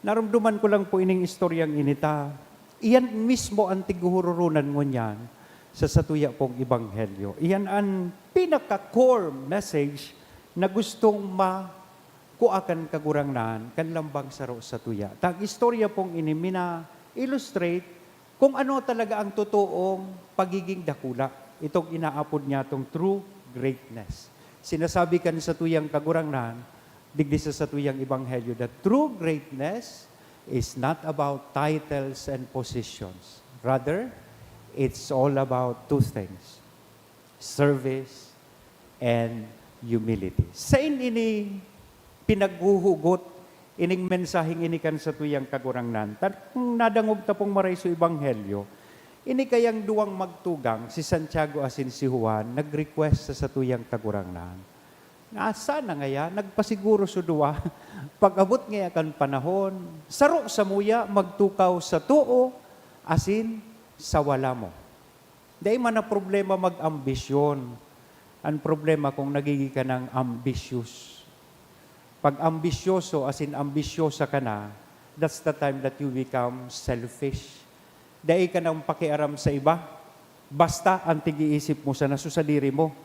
Narumduman ko lang po ining istoryang ini ta. Iyan mismo ang tiguhururunan ngunyan sa satuya pong ebanghelyo. Iyan ang pinaka-core message na gustong ma-, kua kan Kagurangnan kan lambang saro satuya. Ta ang istorya pong ini mina-illustrate kung ano talaga ang totoong pagiging dakula, itong inaapod niyatong true greatness. Sinasabi kan satuyang Kagurangnan, digdi sa satuyang ebanghelyo, that true greatness is not about titles and positions. Rather, it's all about two things: service and humility. Sain ini pinaghuhugot ining mensaheng ini kan satuyang Kagurangnan? Ta-, kung nadangog ta pong maray su ebanghelyo, ini kayang duwang magtugang, si Santiago asin si Juan, nag-request sa satuyang Kagurangnan. Nga sana ngaya, nagpasiguro su duwa, pag-abot ngaya kan panahon, saro samuya magtukaw sa too asin sa wala mo. Dai man na problema mag-ambisyon. Ang problema kung nagiging ka nang ambitious. Pag ambisyoso, asin ambisyosa ka na, that's the time that you become selfish. Dai ka nang pakiaram sa iba. Basta ang tig-iisip mo sana su sadiri mo.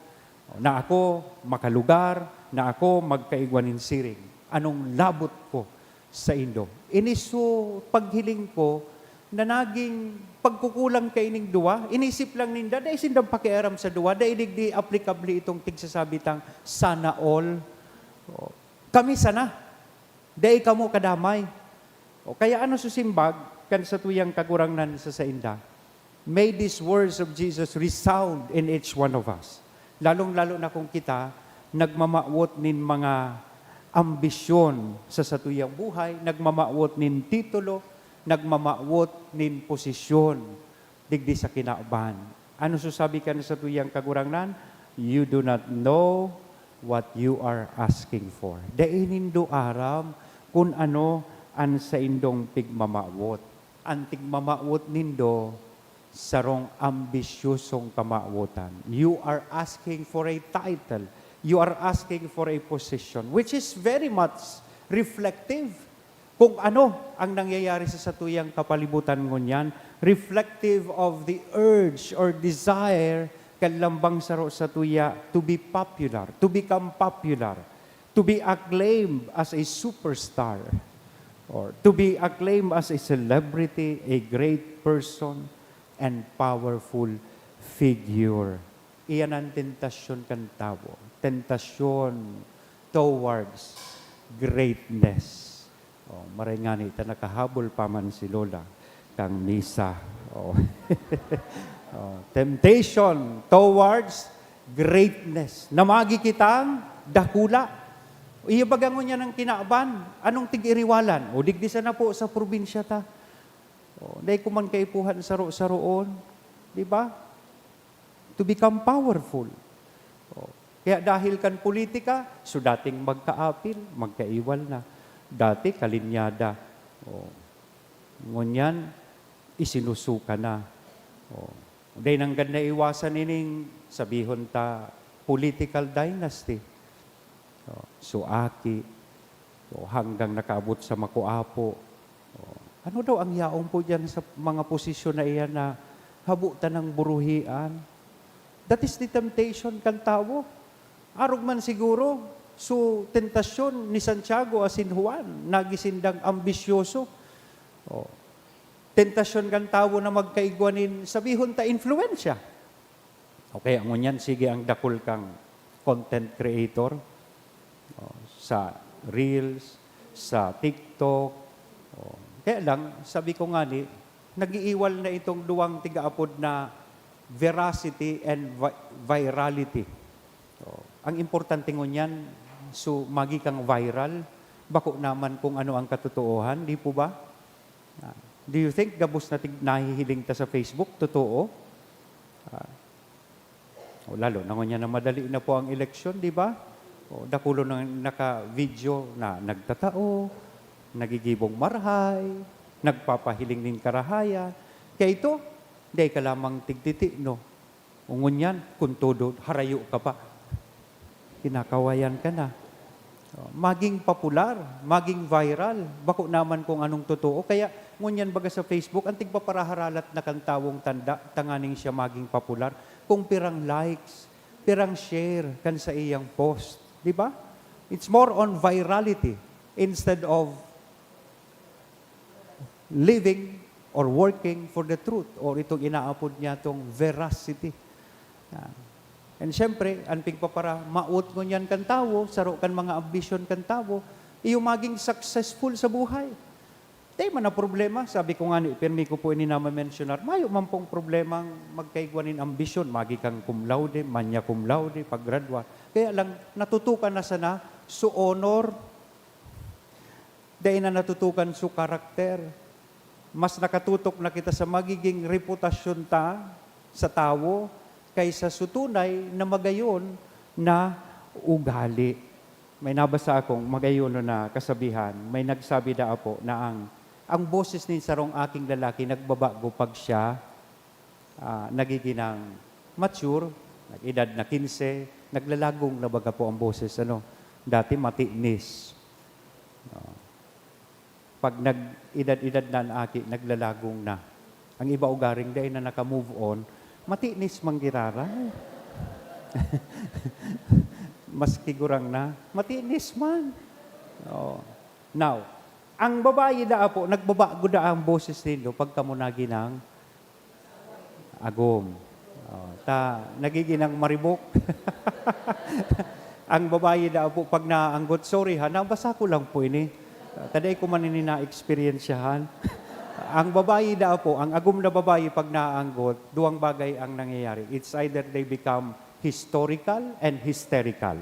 Na ako makalugar, na ako magkaigwa nin siring. Anong labot ko saindo? Ini su paghiling ko na naging pagkukulang kaining duwa. Inisip lang ninda, dai sindang pakiaram sa duwa, dai digdi aplikable itong tigsasabi tang, "Sana all." O, kami sana. Dai kamo kadamay. O kaya ano su simbag kan satuyang Kagurangnan sa sainda? May these words of Jesus resound in each one of us. Lalong-lalo na kung kita nagmamawot nin mga ambisyon sa satuyang buhay, nagmamawot nin titulo, nagmamawot nin posisyon digdi sa kinaban. Ano su sabi kan satuyang Kagurangnan? "You do not know what you are asking for." Dai nindo aram kun ano an saindong pigmamawot. An tigmamawot nindo, sarong ambisyosong kamawotan. You are asking for a title. You are asking for a position, which is very much reflective kung ano ang nangyayari sa satuyang kapalibutan ngunyan, reflective of the urge or desire kan lambang saro satuya to be popular, to become popular, to be acclaimed as a superstar, or to be acclaimed as a celebrity, a great person, and powerful figure. Iyan ang tentasyon kan tawo. Tentasyon towards greatness. Oh, maray ngani ta nakahabol pa man si Lola kan misa. Oh. Oh, temptation towards greatness. Na magi kitang dakula. Iyo baga ngunyan an kinaban, anong tig-iriwalan? O digdi sana po sa probinsya ta. Oh, dai ko man kaipuhan saro-saroon, di ba? To become powerful. Oh. Kaya dahil kan politika, so dating magkaapil, magkaiwal na. Dati, kalinyada. Oh. Ngunyan, isinusuka na. Oh. Dai nanggad naiwasan ining, sabihon ta, political dynasty. Oh. So, aki, o hanggang nakaabot sa makuapo. O, ano daw ang yaon po diyan sa mga posisyon na iyan na habo tanang buruhian? That is the temptation kan tawo. Arog man siguro, so tentasyon ni Santiago asin Juan, nagin sindang ambisyoso. O, tentasyon kan tawo na magkaigwa nin, sabihon ta, influensya. Okay, ang ngunyan, sige ang dakul kang content creator, oh, sa Reels, sa TikTok. Oh. Kaya lang, sabi ko nga ni, nag-iiwal na itong duwang tigaapod na veracity and vi-, virality. Oh. Ang importante ngunyan, so, magi kang viral, bako naman kung ano ang katotoohan, di po ba? Ah, do you think gabos na tig-, nahihiling ta sa Facebook? Totoo? Ah, o lalo na ngunyan na madali na po ang eleksyon, di ba? O, dakulo na naka-video na nagtatao, nagigibong marahay, nagpapahiling nin karahayan. Kaya ito, dai ka lamang tigtiti, no? O ngunyan, kun todo, harayo ka pa. Kinakawayan ka na. O, maging popular, maging viral, bako naman kung anong totoo. Kaya, ngunyan baga sa Facebook, ang tigpaparaharalat na kan tawong tanda, tanganing siya maging popular. Kung pirang likes, pirang share kan sa iyang post. Di ba? It's more on virality instead of living or working for the truth, or itong inaapod niya tong veracity. Yan. And syempre, an pigpapara-, maot ngunyan kan tawo, saro kan mga ambisyon kan tawo, iyo maging successful sa buhay. Di man na problema, sabi ko nga ni, pirmi ko po ini na mamensyonar, mayo man pong problemang magkaigwa nin ambisyon, magi kang cum laude, magna cum laude, paggraduar. Kaya lang, natutukan na sana so honor, dai na natutukan so karakter. Mas nakatutok na kita sa magiging reputasyon ta sa tawo kaysa sa tunay na magayon na ugali. May nabasa akong magayon na kasabihan. May nagsabi daa po na ang, ang boses nin sarong aking lalaki nagbabago pag siya ah, nagiginang mature, nag-edad na quince, naglalagong na baga po ang boses, ano? Dati matinis. Oh. Pag nag-edad-edad na ang aki, naglalagong na. Ang iba ugaring dai na naka-move on, matinis man giraray. Maski gurang na, matinis man. Oh. Now, ang babayi daa po, nagbabago daa ang boses nindo pag kamo naginang agom. Oh, ta, nagiginang maribok. Ang babayi daa po, pag naanggot, sorry ha, nabasa ko lang po ini. Ta dai ko man ini na-eksperyensyahan. Ang babayi daa po, ang agom na babayi, pag naanggot, duwang bagay ang nangyayari. It's either they become historical and hysterical.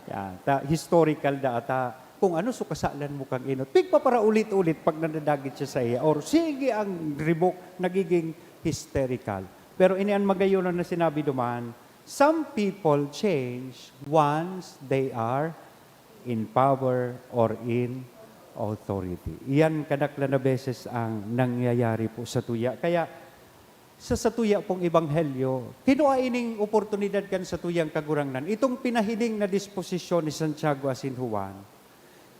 Yan. Ta, historical daa ta, kung ano so kasalan mo kang enot. Pigpaparaulit-ulit pag nadadagit siya saiya, or sige ang ribok, nagiging hysterical. Pero ini an magayon na sinabi duman, "Some people change once they are in power or in authority." Iyan kadaklan na beses ang nangyayari po sa tuya. Kaya, sa satuya pong ebanghelyo, kinua ining oportunidad kan satuyang Kagurangnan, itong pinahiling na disposisyon ni Santiago asin Juan.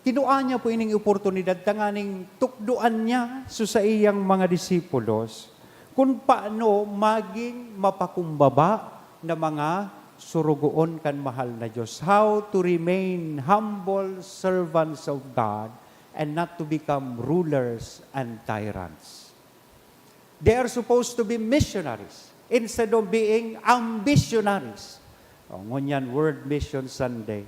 Kinua niya po ining oportunidad tanganing tukdoan niya so saiyang mga disipulos kun paano magin mapakumbaba na mga sorogoon kan mahal na Dios. How to remain humble servants of God and not to become rulers and tyrants. They are supposed to be missionaries instead of being ambitionaries. O, ngunyan, World Mission Sunday.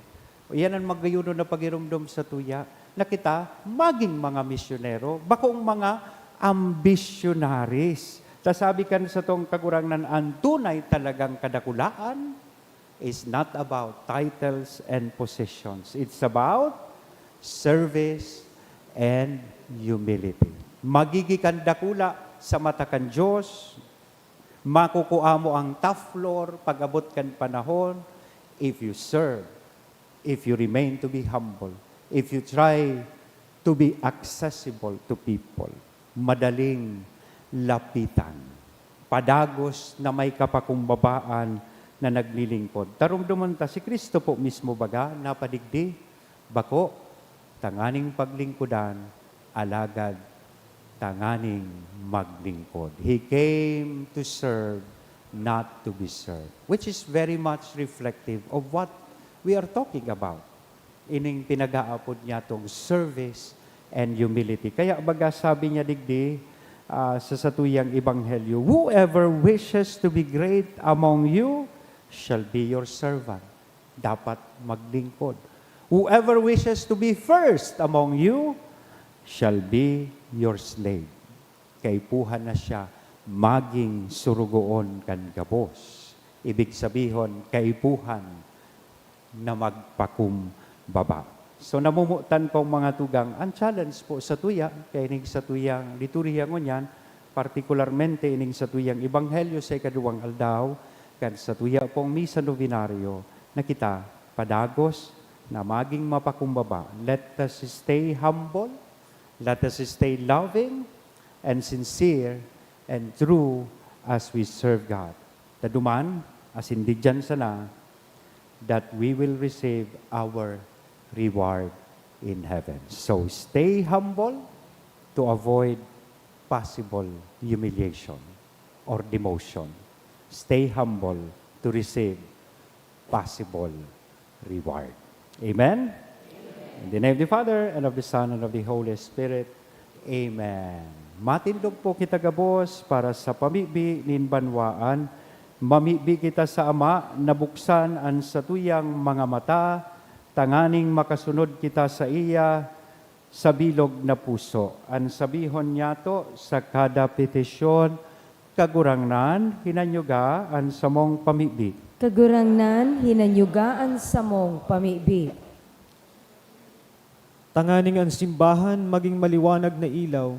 O, iyan an magayunon na pagiromdom sa tuya, na kita magin mga misyonero, bakong mga ambitionaries. Ta sabi kan satong Kagurangnan, an tunay talagang kadakulaan is not about titles and positions. It's about service and humility. Magigi kang dakula sa mata kan Dios, makukua mo ang top floor pag-abot kan panahon if you serve, if you remain to be humble, if you try to be accessible to people, madaling lapitan, padagos na may kapakumbabaan na naglilingkod. Tarumdoman ta, si Cristo po mismo baga napadigdi, bako tanganing paglingkodan, alagad tanganing maglingkod. He came to serve, not to be served, which is very much reflective of what we are talking about. Ining pinag-aapod niya tong service and humility. Kaya baga sabi niya digdi, ah, sa satuyang ebanghelyo, "Whoever wishes to be great among you shall be your servant." Dapat maglingkod. "Whoever wishes to be first among you shall be your slave." Kaipuhan na siya maging surugoon kan gabos. Ibig sabihon, kaipuhan na magpakumbaba. So, namumutan kong mga tugang, ang challenge po sa tuya, kaya ining sa tuyang liturhiya ngunyan, partikularmente ining sa tuyang ebanghelyo sa ikaduwang aldaw, kan sa tuya pong misa novenario, na kita padagos na maging mapakumbaba. Let us stay humble, let us stay loving and sincere and true as we serve God. Taduman, asin digyan sana, that we will receive our reward in heaven. So, stay humble to avoid possible humiliation or demotion. Stay humble to receive possible reward. Amen? In the name of the Father, and of the Son, and of the Holy Spirit. Amen. Matindog po kita gabos para sa pamibi nin banwaan. Mamibi kita sa Ama na buksan an satuyang mga mata, tanganing makasunod kita saiya sa bilog na puso. An sabihon niyato sa kada petisyon, "Kagurangnan, hinanyuga an samong pamibi." Kagurangnan, hinanyuga an samong pamibi. Tanganing an simbahan maging maliwanag na ilaw.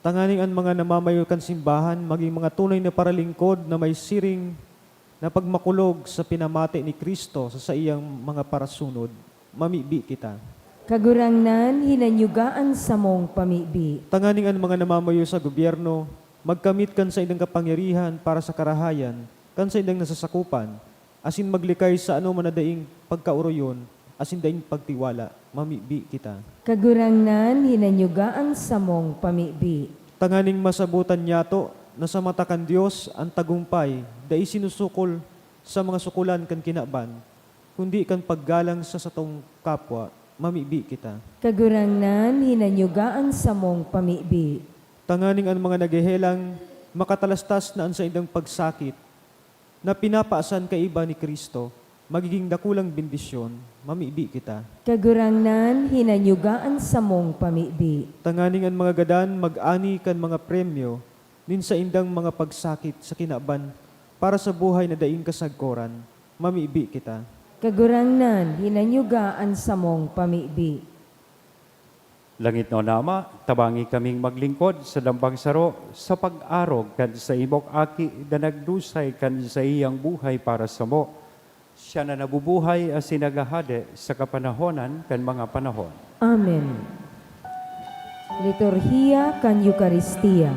Tanganing an mga namamayo kan simbahan magin mga tunay na paralingkod na may siring na pagmakulog sa pinamate ni Cristo sa saiyang mga parasunod, mamibi kita. Kagurangnan, hinanyuga an samong pamibi. Tanganing an mga namamayo sa gobyerno magkamit kan saindang kapangyarihan para sa karahayan kan saindang nasasakopan, asin maglikay sa anoman na daing pagkaoroyon asin daing pagtiwala, mamibi kita. Kagurangnan, hinanyuga an samong pamibi. Tanganing masabotan niyato na sa mata kan Dios an tagumpay dai sinusukol sa mga sukolan kan kinaban, kundi kan paggalang sa satong kapwa, mamibi kita. Kagurangnan, hinanyuga an samong pamibi. Tanganing an mga naghehelang makatalastas na an saindang pagsakit, na pinapasan kaiba ni Cristo, magiging dakulang bendisyon, mamibi kita. Kagurangnan, hinanyuga an samong pamibi. Tanganing an mga gadan mag-ani kan mga premyo nin saindang mga pagsakit sa kinaban para sa buhay na daing kasagkoran, mamibi kita. Kagurangnan, hinanyuga an samong pamibi. Langitnon na Ama, tabangi kaming maglingkod sa lambang saro sa pag-arog kan saimong Aki na nagdusay kan saiyang buhay para samo. Siya na nabubuhay asin naghahade sa kapanahonan kan mga panahon. Amen. Liturhiya kan Eukaristia.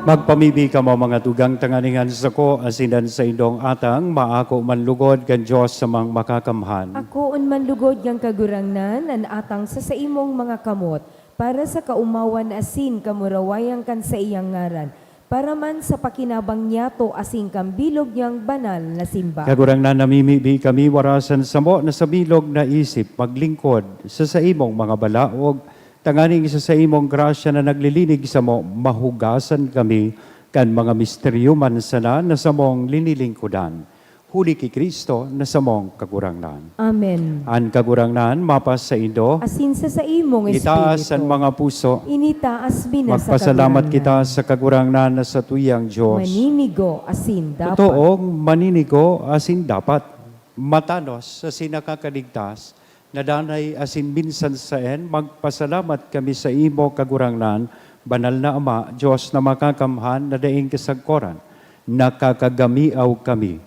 Magpamibi kamo, mga tugang, tanganing an sako asin an saindong atang maako man lugod kan Dios Amang Makakamhan. Akoon man lugod kan Kagurangnan an atang sa saimong mga kamot, para sa kaomawan asin kamurawayan kan saiyang ngaran, para man sa pakinabang niyato asin kan bilog niyang banal na simba. Kagurangnan, namimibi kami, warasan samo na sa bilog na isip maglingkod sa saimong mga balaog, tanganing sa saimong grasya na naglilinig samo, mahugasan kami kan mga misteryo man sana na samong linilingkodan, huli ki Cristo na samong Kagurangnan. Amen. An Kagurangnan mapasaindo. Asin sa saimong Itaas an espiritu. Mga puso. Initaas mi na sa Magpasalamat Kagurangnan. Kita sa Kagurangnan na satuyang Dios. Maninigo asin dapat. Totoong maninigo asin dapat. Matanos asin nakakaligtas, na danay asin minsan saen, magpasalamat kami saimo, Kagurangnan, Banal na Ama, Dios na Makakamhan na daing kasagkoran. Nakakagamiaw kami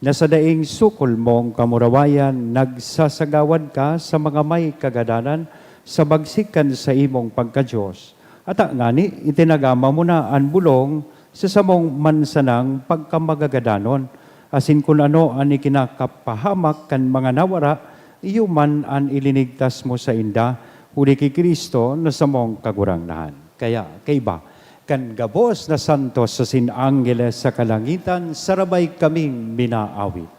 na sa daing sukol mong kamurawayan, nagsasagawad ka sa mga may kagadanan sa bagsik kan saimong pagka-Dios. Ata ngani, itinagama mo na an bolong sa samong man sanang pagkamagagadanon, asin kun ano an ikinakapahamak kan mga nawara, iyo man an ilinigtas mo sainda, huli ki Cristo na samong Kagurangnan. Kaya, kaiba kan gabos na santos asin angheles sa kalangitan, sarabay kaming minaawit.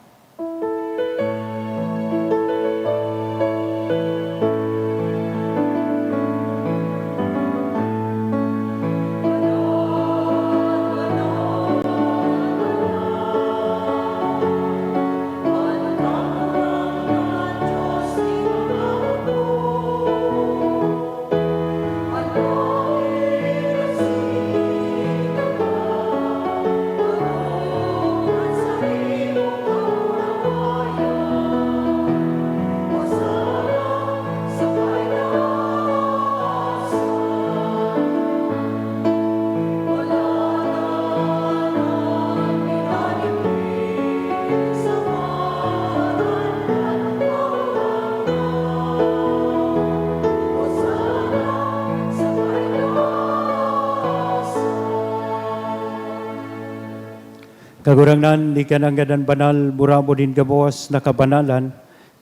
Kagurangnan, ika nanggad an banal, burabod nin gabos na kabanalan,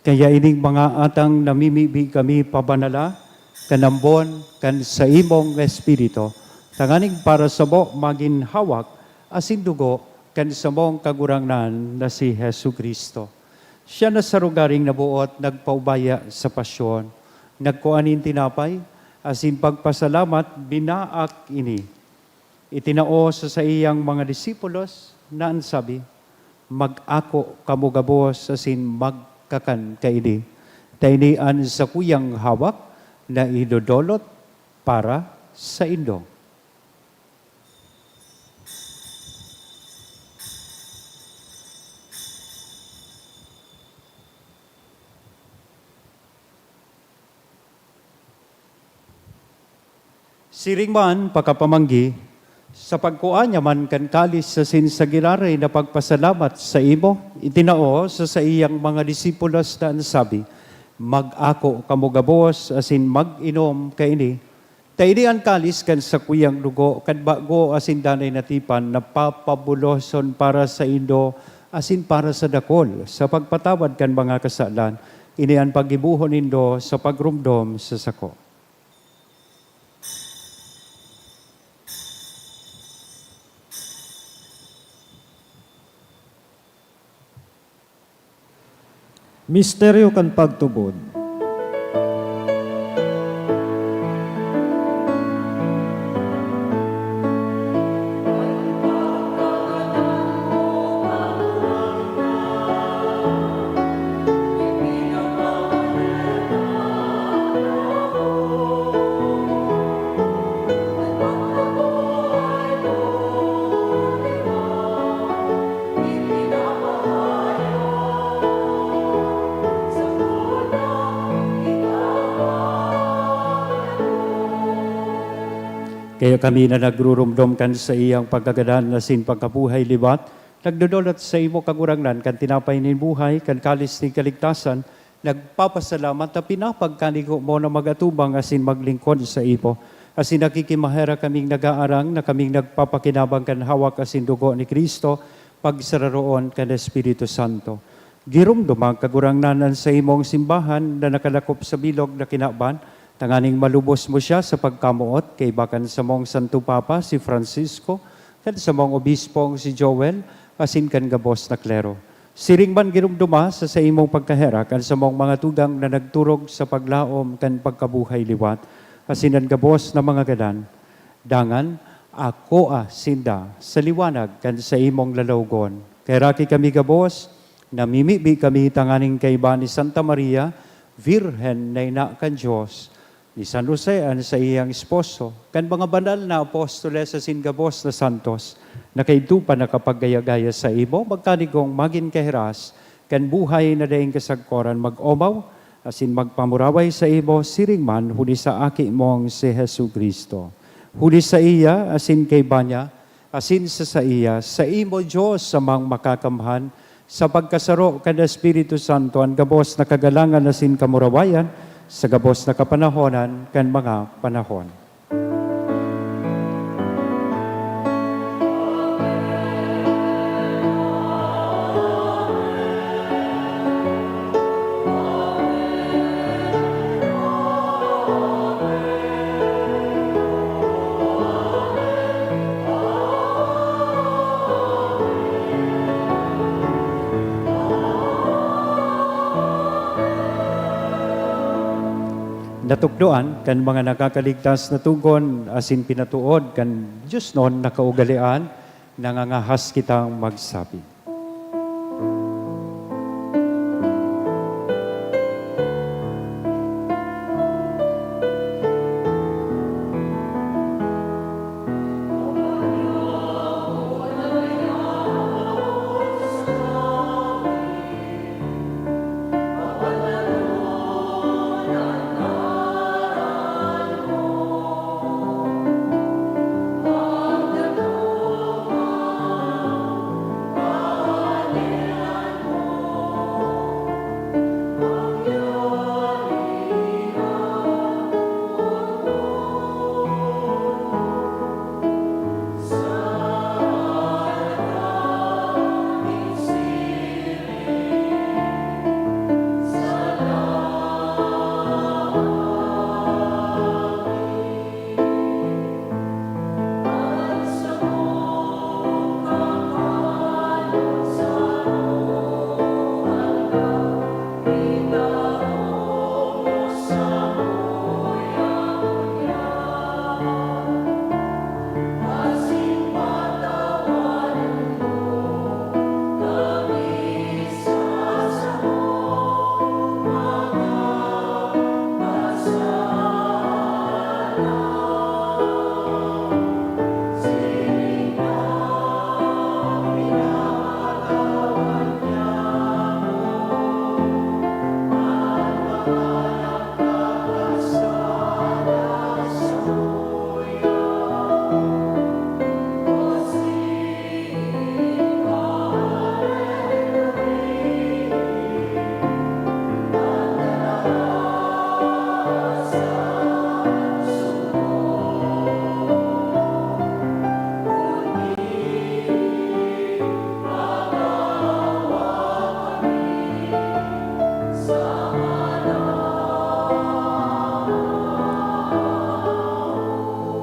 kaya ining mga atang namimibi kami pabanala kan ambon kan saimong Espiritu, tanganing para samo magin hawak asin dugo kan samong Kagurangnan na si Jesu-Cristo. Siya na sa rogaring naboot nagpaubaya sa pasyon, nagkua nin tinapay, asin pagpasalamat, binaak ini. Itinao sa saiyang mga disipulos na an sabi, "Mag-ako kamo gabos asin magkakan kaini, ta ini an sakuyang hawak na idodolot para saindo." Siring man, pakapamanggi, sa pagkua niya man kan kalis asin sa giraray na pagpasalamat saimo, itinao sa saiyang mga disipulos na an sabi, "Mag-ako kamo gabos asin mag-inom kaini, ta ini an kalis kan sakuyang dugo kan bago asin danay na tipan na papabuloson para saindo asin para sa dakul sa pagpatawad kan mga kasalan. Ini an paggibohon nindo sa pagromdom sa sako." Misteryo kan pagtubod. Kaya kami na nagruromdom kan saiyang pagkagadan asin pagkabuhay liwat, nagdodolot saimo, Kagurangnan, kan tinapay nin buhay, kan kalis nin kaligtasan, nagpapasalamat ta pinapagkanigo mo na mag-atubang asin maglingkod saimo. Asin nakikimaherak kaming nagaarang na kaming nagpapakinabang kan hawak asin dugo ni Cristo, pagsararoon kan Espiritu Santo. Giromdoma, Kagurangnan, an saimong simbahan na nakalakop sa bilog na kinaban, tanganing malubos mo siya sa pagkamoot, kaiba kan samong Santo Papa, si Francisco, kan samong Obispong si Joel, asin kan gabos na klero. Siring man giromdoma sa saimong pagkaherak an samong mga tugang na nagturog sa paglaom kan pagkabuhay liwat, asin an gabos na mga gadan. Dangan, akoa sinda sa liwanag kan saimong lalawgon. Kaheraki kami gabos, namimibi kami tanganing kaiba ni Santa Maria, Birhen na ina kan Dios, ni San Jose an saiyang esposo, kan mga banal na apostoles asin gabos na santos na kaidto pa nakapagaya-gaya saimo, magkanigong magin kahiras kan buhay na daing kasagkoran, mag-omaw asin magpamuraway saimo siring man huli sa Aki mong si Jesu-Cristo. Huli saiya asin kaiba niya, asin sa saiya, saimo, Dios, Amang Makakamhan, sa pagkasaro kan Espiritu Santo, an gabos na kagalangan asin kamurawayan, sa gabos na kapanahonan kan mga panahon. Natukdoan kan mga nakakaligtas na togon asin pinatood kan diosnon na kaugalean, nangangahas kitang magsabi.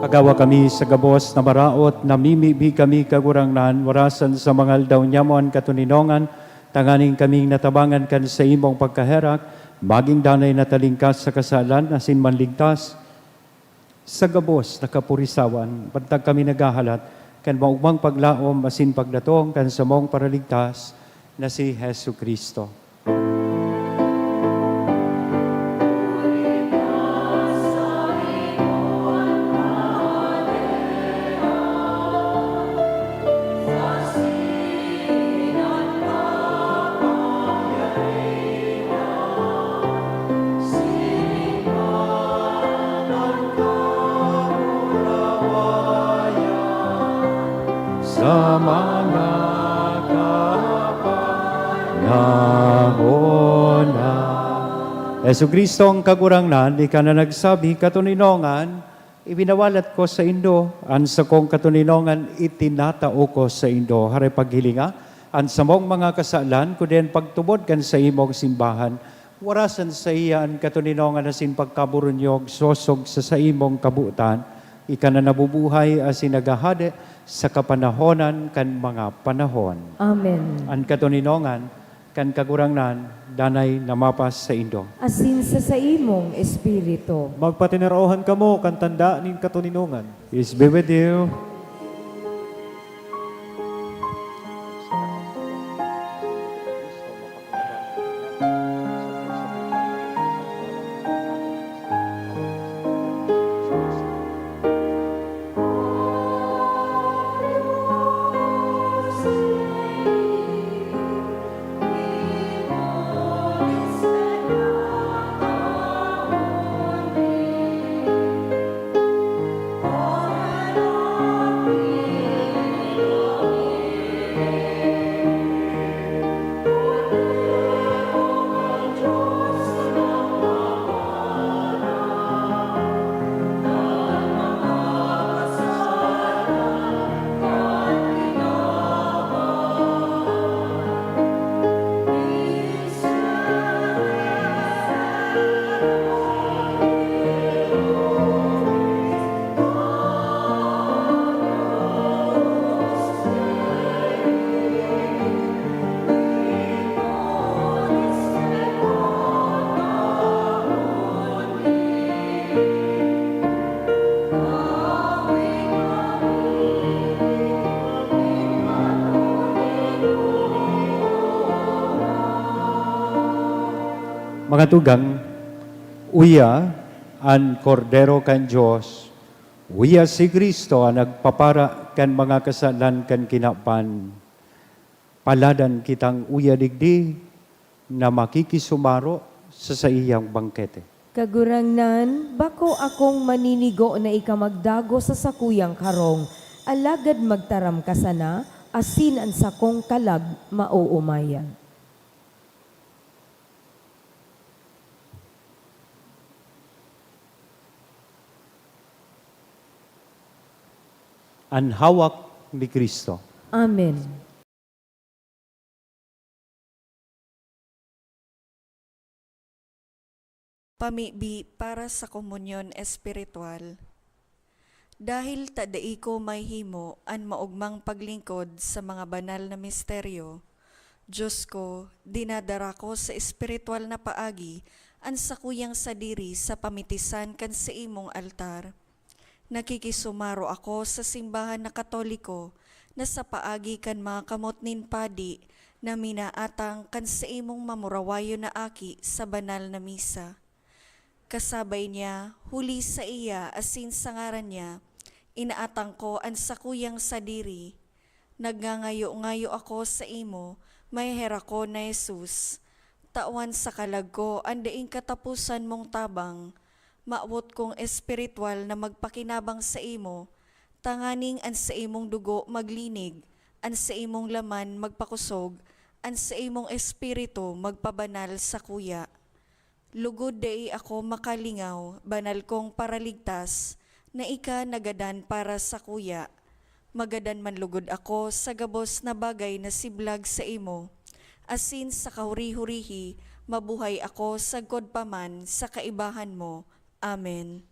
Pagawa kami sa gabos na maraot, namimibi kami, Kagurangnan, warasan sa mga aldaw nyamo an katoninongan, tanganing kaming natabangan kan saimong pagkaherak, magin danay na talingkas sa kasalan asin manligtas sa gabos na kapurisawan, bantang kami naghahalat kan maogmang paglaom asin pagdatong kan samong Paraligtas na si Jesu-Cristo. Sa mga kapanahon na. Jesu-Cristong Kagurangnan, ika na nagsabi, "Katoninongan, Ibinawalat ko saindo an sakong katoninongan, itinatao ko saindo. Hare paghilinga an samong mga kasalan, kundi an pagtubod kan saimong simbahan. Warasan saiya an katoninongan asin pagkaburunyog, sosog sa saimong kabotan, ika na nabubuhay asin naghahade sa kapanahonan kan mga panahon. Amen. An katoninongan kan Kagurangnan danay na mapas saindo. Asin sa saimong espiritu. Magpatinaraohan kamo kan tanda nin katoninongan. Peace be with you. Mga tugang, uya an Kordero kan Dios, uya si Cristo an nagpapara kan mga kasalan kan kinaban. Paladan kitang uya digdi na makikisumaro sa saiyang bangkete. Kagurangnan, bako akong maninigo na ika magdagos sa sakuyang karong, alagad magtaram ka sana, asin an sakong kalag maoomayan. An hawak ni Cristo. Amen. Pamibi para sa komunyon espiritual. Dahil ta dai ko mahihimo an maogmang paglingkod sa mga banal na misteryo, Diyos ko, dinadara ko sa espiritual na paagi an sakuyang sadiri sa pamitisan kan saimong altar. Nakikisumaro ako sa simbahan na Katoliko na sa paagi kan mga kamot nin padi na minaatang kan saimong mamurawayon na aki sa banal na misa. Kasabay niya, huli saiya asin sa ngaran niya, inaatang ko an sakuyang sadiri. Nagngangayo-ngayo ako saimo, maheherakon na Jesus. Tawan sa kalag ko an daing kataposan mong tabang. Mawot kong espiritual na magpakinabang saimo, tanganing an saimong dugo maglinig, an saimong laman magpakosog, an saimong espiritu magpabanal sakuya. Lugod dai ako makalingaw, banal kong Paraligtas, na ika nagadan para sakuya. Magadan man lugod ako sa gabos na bagay na siblag saimo, asin sa kahuri-hurihi mabuhay ako sagkod pa man sa kaibahan mo. Amen.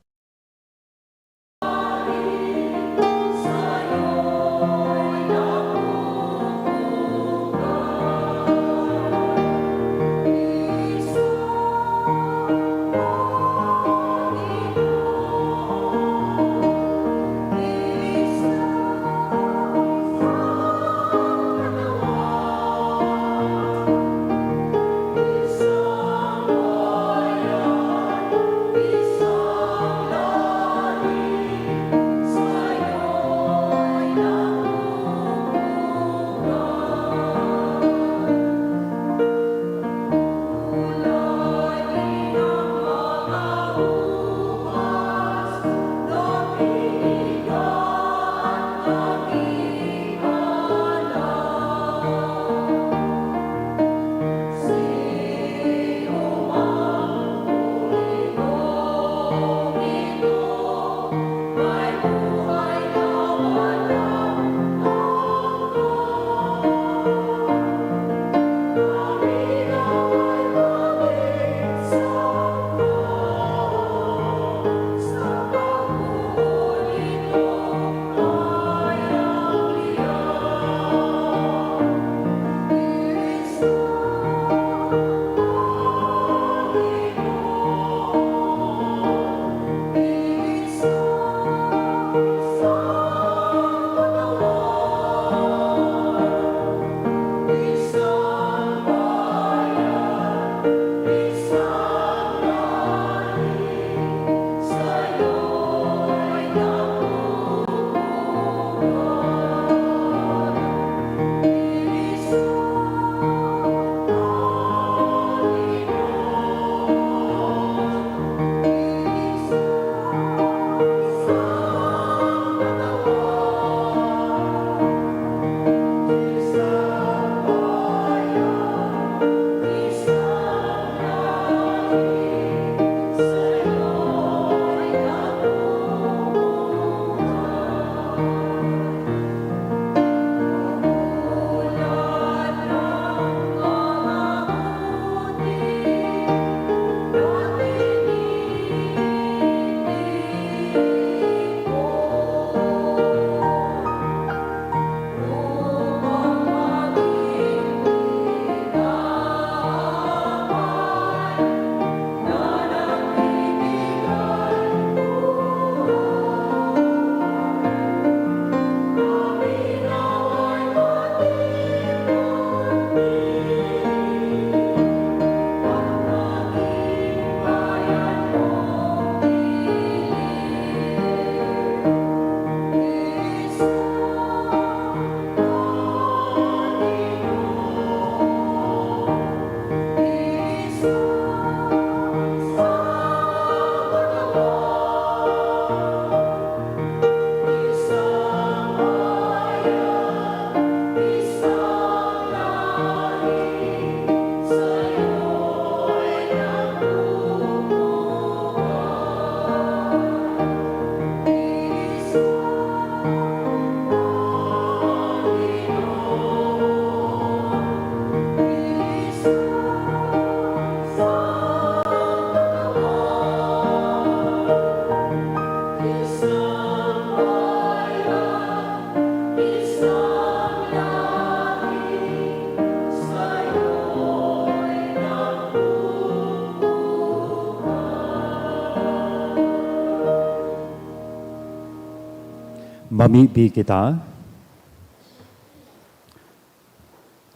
Mamibi kita.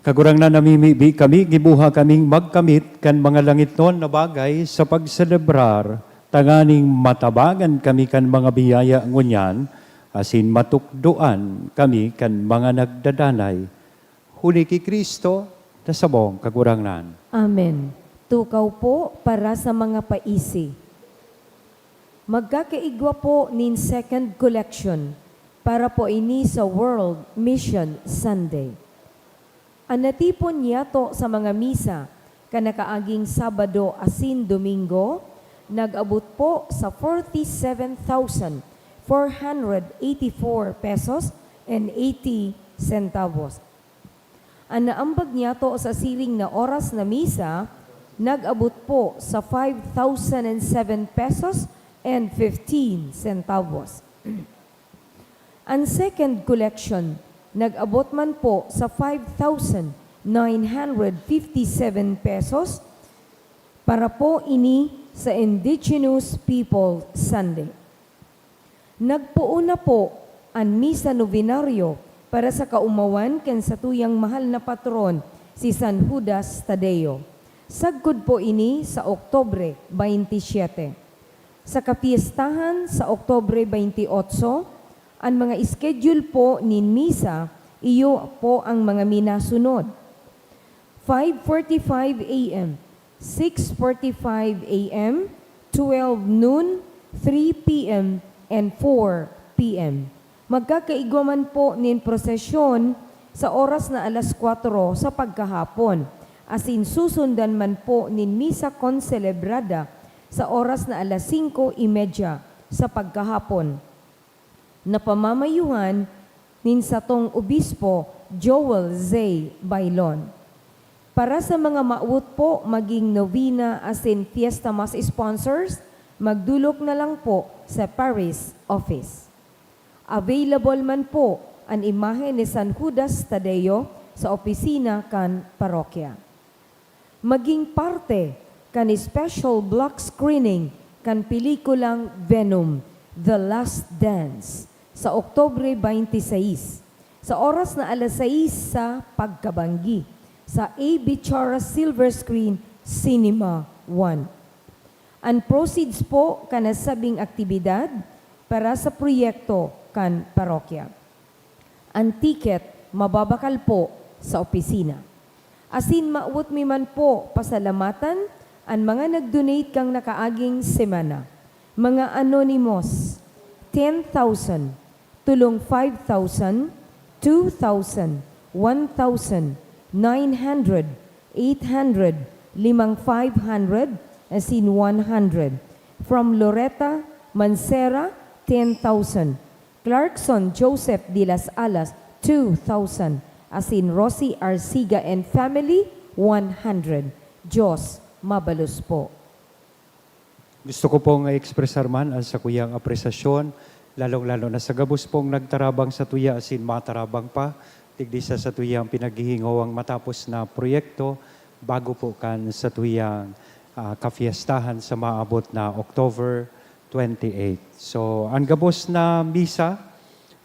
Kagurangnan, namimibi kami, gibuha kaming magkamit kan mga langitnon na bagay sa pagselebrar, tanganing matabangan kami kan mga biyaya ngunyan, asin matukdoan kami kan mga nagdadanay. Huli ki Cristo na samong Kagurangnan. Amen. Tukaw po para sa mga paisi. Magkakaigwa po nin second collection para po ini sa World Mission Sunday. An natipon niyato sa mga misa kan nakaaging Sabado asin Domingo nag-abot po sa forty-seven thousand four hundred eighty-four pesos and eighty centavos. An naambag niyato sa siring na oras na misa nag-abot po sa five thousand and seven pesos and fifteen centavos. An second collection nag-abot man po sa five thousand nine hundred fifty-seven pesos para po ini sa Indigenous People Sunday. Nagpoon na po an Misa Novenario para sa kaomawan kan satuyang mahal na patron, si San Judas Tadeo. Sagkod po ini sa Oktubre twenty-seven. Sa kapiestahan sa Oktubre twenty-eight, an mga schedule po nin misa, iyo po ang mga minasunod. Five forty-five A M, six forty-five A M, twelve noon, three P M, and four P M. Magkakaigwa man po nin prosesyon sa oras na alas kwatro sa pagkahapon, asin susundan man po nin misa konselebrada sa oras na alas singko y media sa pagkahapon, na pamamayuhan nin satong obispo, Joel Zay Bailon. Para sa mga mawot po maging novena asin fiesta mass sponsors, magdolok na lang po sa parish office. Available man po an imahen ni San Judas Tadeo sa opisina kan parokya. Maging parte kan special block screening kan pelikulang Venom, The Last Dance sa Oktubre twenty-six, sa oras na alas sais sa pagkabanggi, sa A B Chara Silver Screen Cinema One. An proceeds po kan nasabing aktibidad para sa proyekto kan parokya. An ticket mababakal po sa opisina. Asin mawot mi man po pasalamatan an mga nag-donate kan nakaaging semana. Mga anonymous, ten thousand, tolong five thousand, two thousand, one thousand, nine hundred, eight hundred, limang five hundred, asin one hundred. From Loretta Mancera, ten thousand. Clarkson Joseph de las Alas, two thousand. Asin Rosie Arciga and family, one hundred. Diyos mabalos po. Gusto ko pong i-ekspresar man ang sakuyang apresasyon, lalong-lalo na sa gabos pong nagtarabang satuya asin matarabang pa, digdi sa satuyang pinaghihingowang matapos na proyekto, bago po kan satuyang, ah, kafiestahan sa maabot na October twenty-eight. So, ang gabos na misa,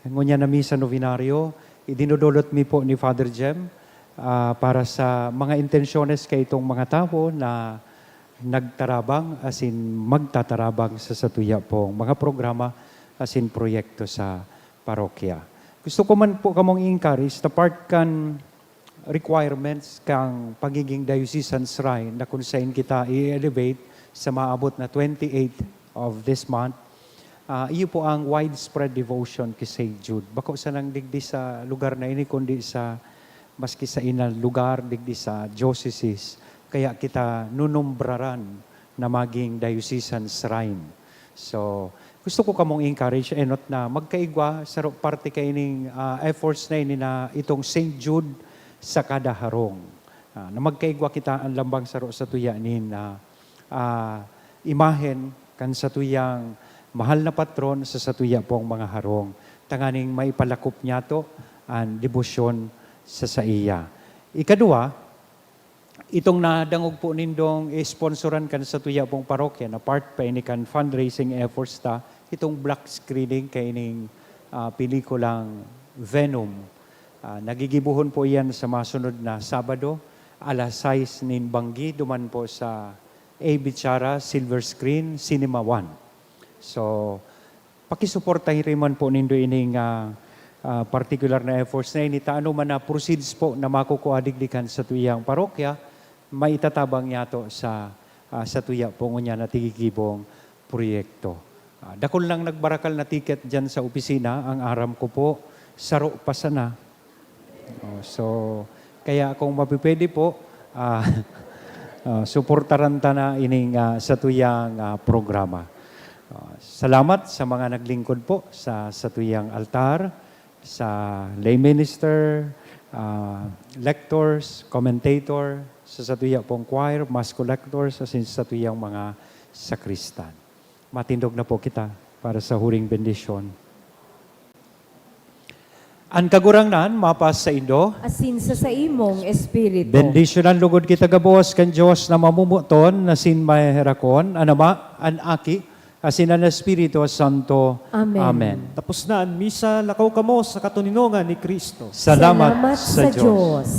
ngunyan na misa novenario, idinodolot mi po ni Father Jem, ah, para sa mga intensyones kaitong mga tawo na nagtarabang asin magtatarabang sa satuya pong mga programa asin proyekto sa parokya. Gusto ko man po kamong i-encourage na part kan requirements kan pagiging diocesan shrine na kung saan kita i-elevate sa maabot na twenty-eight of this month. Ah, iyo po ang widespread devotion ki Saint Jude. Bako sanang digdi sa lugar na ini, kundi sa maski sa inang lugar, digdi sa diocese. Kaya kita nunumbraran na maging diocesan shrine. So, gusto ko kamong encourage, enot na magkaigwa, saro parte kaining, ah, efforts na ini na itong Saint Jude sa kada harong. Ah, na magkaigwa kita an lambang saro satuya nin, ah, ah, imahen kan satuyang mahal na patron sa satuya pong mga harong, tanganing maipalakop niyato an debosyon sa saiya. Ikaduwa, itong nadangog po nindong isponsoran kan satuya pong parokya na part pa ini kan fundraising efforts ta, itong block screening kaining, ah, pelikulang Venom. Ah, nagigibohon po iyan sa masunod na Sabado, alas sais nin banggi, duman po sa A B Chara, Silver Screen, Cinema One. So, pakisuportahi rin man po nindo ining, ah, ah, particular na efforts na ini. Ta ano man na proceeds po na makukua digdi kan satuyang parokya, maitatabang niyato sa, ah, satuya po ngunyan na tigigibong proyekto. Ah, dakul nang nagbarakal na ticket diyan sa opisina. Ang aram ko po, saro pa sana. Oh, so, kaya kung mapipwede po, ah, ah, suportaran ta na ining, ah, satuyang, ah, programa. Ah, salamat sa mga naglingkod po sa satuyang altar, sa lay minister, ah, lectors, commentator, sa satuya pong choir, mass collectors, asin sa satuyang mga sakristan. Matindog na po kita para sa huring bendisyon. An Kagurangnan mapasaindo. Asin sa saimong espiritu. Bendisyonan lugod kita gabos kan Dios na mamomoton, asin maheherakon, an Ama, an Aki, asin an Espiritu Santo. Amen. Amen. Tapos na an misa, lakaw kamo sa katoninongan ni Cristo. Salamat Salamat sa sa Dios. Dios.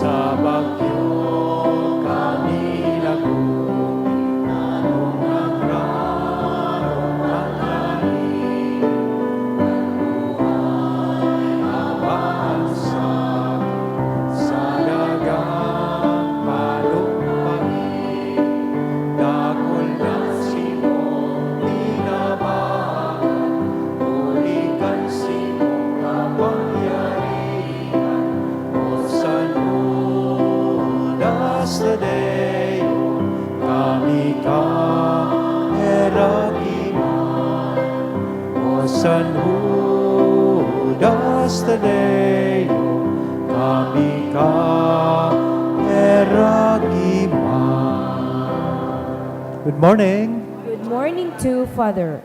Sa bagyo kami laguti, anong nagrarong at lahi, nagbuhay aban sa, sa dagang palumpain. Dakul na simong tinabakan, huli kan simong kapangyarihan. O San Judas Tadeo, kami ka heraki man. O San Judas Tadeo, kami ka heraki man. Good morning. Good morning to Father.